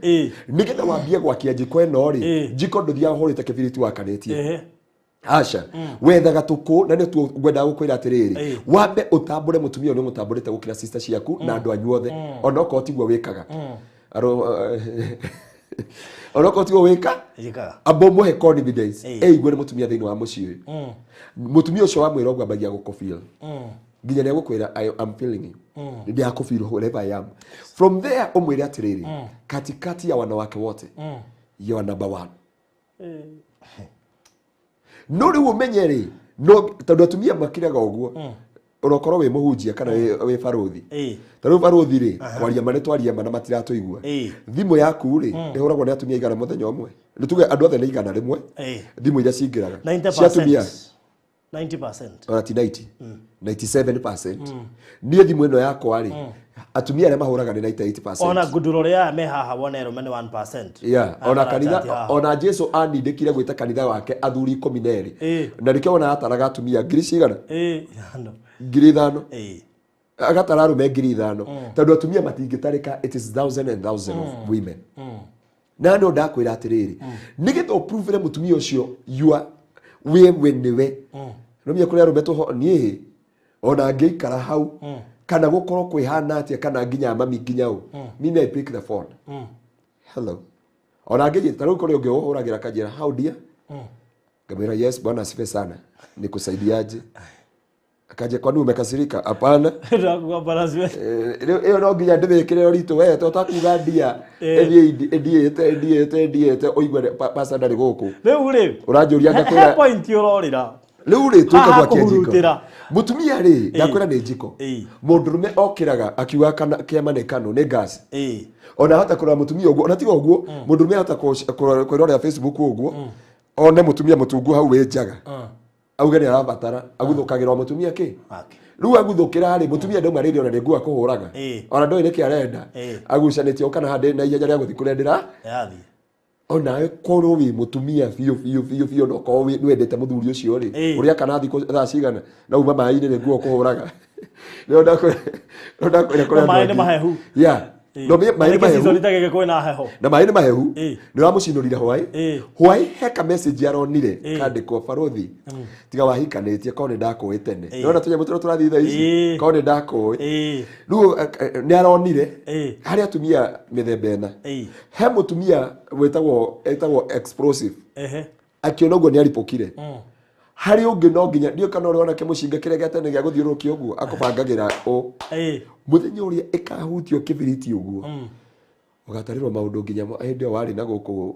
Nĩgetha wambie gwakia njiko ĩno rĩ, njiko ndũthiaga ũhũrĩte kĩbiriti wakanĩtie. Aca, wethaga tũkũ na nĩ tuo ngwendaga gũkwĩra atĩrĩrĩ, wambe ũtambũre mũtumia ũyũ nĩ ũmũtambũrĩte gũkĩra sister ciaku na andũ anyu othe. Ona okorwo tiguo wĩkaga. Ona okorwo tiguo wĩka, amba ũmũhe confidence eigue nĩ mũtumia thĩinĩ wa mũciĩ ũyũ. Mũtumia ũcio wamwĩra ũguo ambagia gũkũfeel. Nginya nĩ egũkwĩra I am feeling you. Nĩ ndĩrakũfeel wherever I am. From there ũmwĩre atĩrĩrĩ, katikati ya wanawake wote, you are number one. No rĩu ũmenye rĩ, no tondũ atumia makiraga ũguo, ũrokorwo wĩ mũhunjia kana wĩ barũthi. Ta rĩu barũthi rĩ, kwaria ma nĩ twaria ma na matiratũigua. Thimũ yaku rĩ, ĩhũragwo nĩ atumia igana mũthenya ũmwe. Nĩ tuge andũ othe nĩ 100, thimũ iria cingĩraga. Cia atumia. 90%. Ona ti 90. 97%. Niĩ thimũ ĩno yakwa rĩ, atumia arĩa mahũraga nĩ 98%. Ona ngunduro rĩa me haha wone arũme nĩ 1%. Yeah, ona kanitha, ona Jesu anindĩkire gwĩta kanitha wake athuri 12. Na nĩkĩo wona ataraga atumia ngiri cigana? 5,000. Agatara arũme 5,000. Tondũ atumia matingĩtarĩka, it is thousand and thousand of women. Na no ndakwĩra atĩrĩrĩ, nĩgetha ũpruvĩre mũtumia ũcio you are we nĩwe. No menya kũrĩ arũme tũho niĩ ona ngĩikara hau kana gũkorwo kwĩhana atĩa kana nginya mami nginya ũ. Mimi I pick the phone. Hello. Ona ngĩnjĩta ta rĩu kũrĩ ũngĩ ũhũragĩra kanjĩra how dear? Ngamwĩra yes bwana asifiwe sana. Nikusaidiaje? Akaje kwani umekasirika? Hapana. Ĩyo no nginya ndĩmĩkĩre ũritũ we to takuga ndia ĩthiĩ ũigue pastor ndarĩ gũkũ. Rĩu rĩ, ũranjũria ngakwĩra he point ũrorĩra. Rĩu rĩ, tũke gwakia njiko. Mũtumia rĩ, ndakwĩra nĩ njiko. Mũndũrũme okĩraga akiuga kana kĩama nĩ kano nĩ gas. Ona ahota kũrora mũtumia ũguo, ona tiga ũguo, mũndũrũme ahota kwĩrorera Facebook ũguo. One mutumia mutungu hau wĩ njaga, auge nĩ arabatara aguthũkagĩra o mũtumia kĩ. Wake. Rĩu aguthũkĩra rĩ, mũtumia ndauma rĩrĩ ona nĩ nguo akũhũraga. Ona ndoĩ nĩkĩ arenda. Agucanĩtie kana handĩ na ihenya rĩa gũthiĩ kũrĩa ndĩra. Yathiĩ. Onawe korwo wĩ mũtumia biũ biũ biũ biũ, na ũkorwo nĩwendete mũthuri ũcio rĩ, ũrĩa kana thikũ thaa cigana na uma maĩ-inĩ nĩ nguo kũhũraga. Nĩo ndakwĩra kũrĩ Na maĩ andũ nĩ angĩ. mahehu. Yeah. No maĩ nĩ mahehu. Season ta gĩkĩ kwĩna heho. Na maĩ nĩ mahehu. Nĩ ũramũcinũrire hwaĩ. Hwaĩ heka message aronire kandĩkwo barothi tiga wahikanĩtie korwo nĩ ndakũĩ tene. Nĩwona tũnyamũ tũrĩa tũrathiĩ thaa ici, korwo nĩ ndakũĩ. Rĩu nĩ aronire harĩ atumia mĩthemba ĩna. He mũtumia wĩtagwo etagwo explosive. Akĩona ũguo nĩ aripũkire. Harĩ ũngĩ no nginya ndiũ kana ũrĩa onake mũcinga kĩrĩa gĩa tene gĩa gũthiũrũrũkia ũguo akũbangagĩra ũ. Mũthenya ũrĩa ĩkahutio kĩbiriti ũguo, ũgatarĩrwo maũndũ nginya hĩndĩ ĩyo warĩ na gũkũ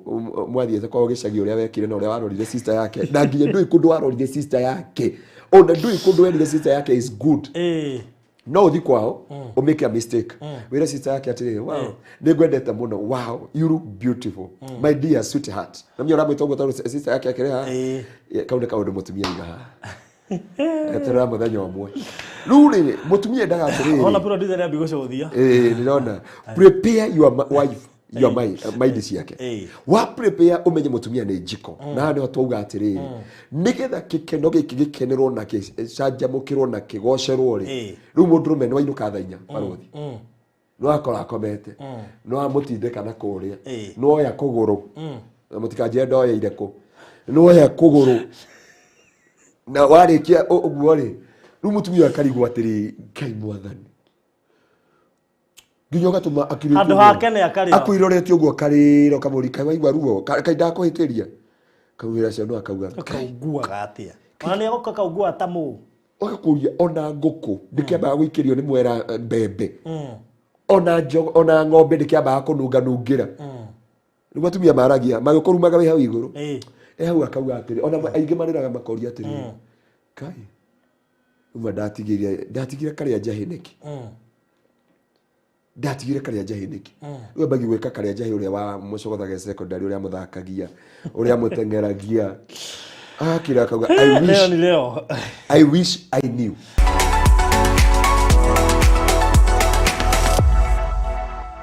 mwathiĩte kwao gĩcagi, ũrĩa wekire na ũrĩa warorire sister yake, na nginya ndũĩ kũndũ warorire sister yake, ona ndũĩ kũndũ werire sister yake is good. No ũthi kwao ũmake a mistake, wĩre sister yake atĩrĩrĩ, "Wow, nĩ ngwendete mũno. Wow, you look beautiful, my dear sweetheart." Na menya ũramwĩta ũguo tondũ sister yake akĩrĩ haha. Kau nĩ kaũndũ mũtumia aiga haha eterera mũthenya ũmwe. Rĩu rĩ, mũtumia endaga atĩrĩrĩ. Ona producer nĩ ambi gũcũthia. Ĩĩ, ndĩrona prepare your wife, your mind, mind ciake. Wa prepare ũmenye mũtumia nĩ njiko, na haha nĩho twauga atĩrĩrĩ, nĩgetha gĩkeno gĩkĩ gĩkenerwo na gĩcanjamũkĩrwo na kĩgocerwo rĩ, rĩu mũndũrũme nĩ wainũka thaa 4, barũthi, nĩ wakora akomete, nĩ wamũtindĩka na kũrĩa, nĩ woya kũgũrũ, na mũtikanjĩre ndoyeire kũ, nĩ woya kũgũrũ na warĩkia ũguo rĩ, rĩu mũtumia ũyũ akarigwo atĩrĩ, Ngai mwathani, nginya ũgatũma akirĩte Handũ ũguo. hake nĩ akarĩra. Akwĩrorete ũguo akarĩra, ũkamũria, "Kaĩ waigua ruo? Kaĩ ndakũhĩtĩria?" Kaumĩra ciana akauga, Kaunguaga atĩa? Ona nĩ agoka kaunguaga ta mũ. Ũgakũria ona ngũkũ ndĩkĩambaga gũikĩrio nĩ mwera mbembe, ona njogo, ona ng'ombe ndĩkĩambaga kũnunga nungĩra. Nĩguo atumia maragia magĩkũrumaga wĩ hau igũrũ. E hau akauga atĩrĩ, ona aingĩ marĩraga makoria atĩrĩ, "Kai uma ndatigire ndatigire karĩa njahĩ nĩkĩ? Ndatigire karĩa njahĩ nĩkĩ?" Rĩu ambagi gwĩka karĩa njahĩ ũrĩa wa mũcogothaga secondary, ũrĩa mũthakagia, ũrĩa mũteng'eragia, agakira akauga, "I Leo wish ni leo. I wish I knew."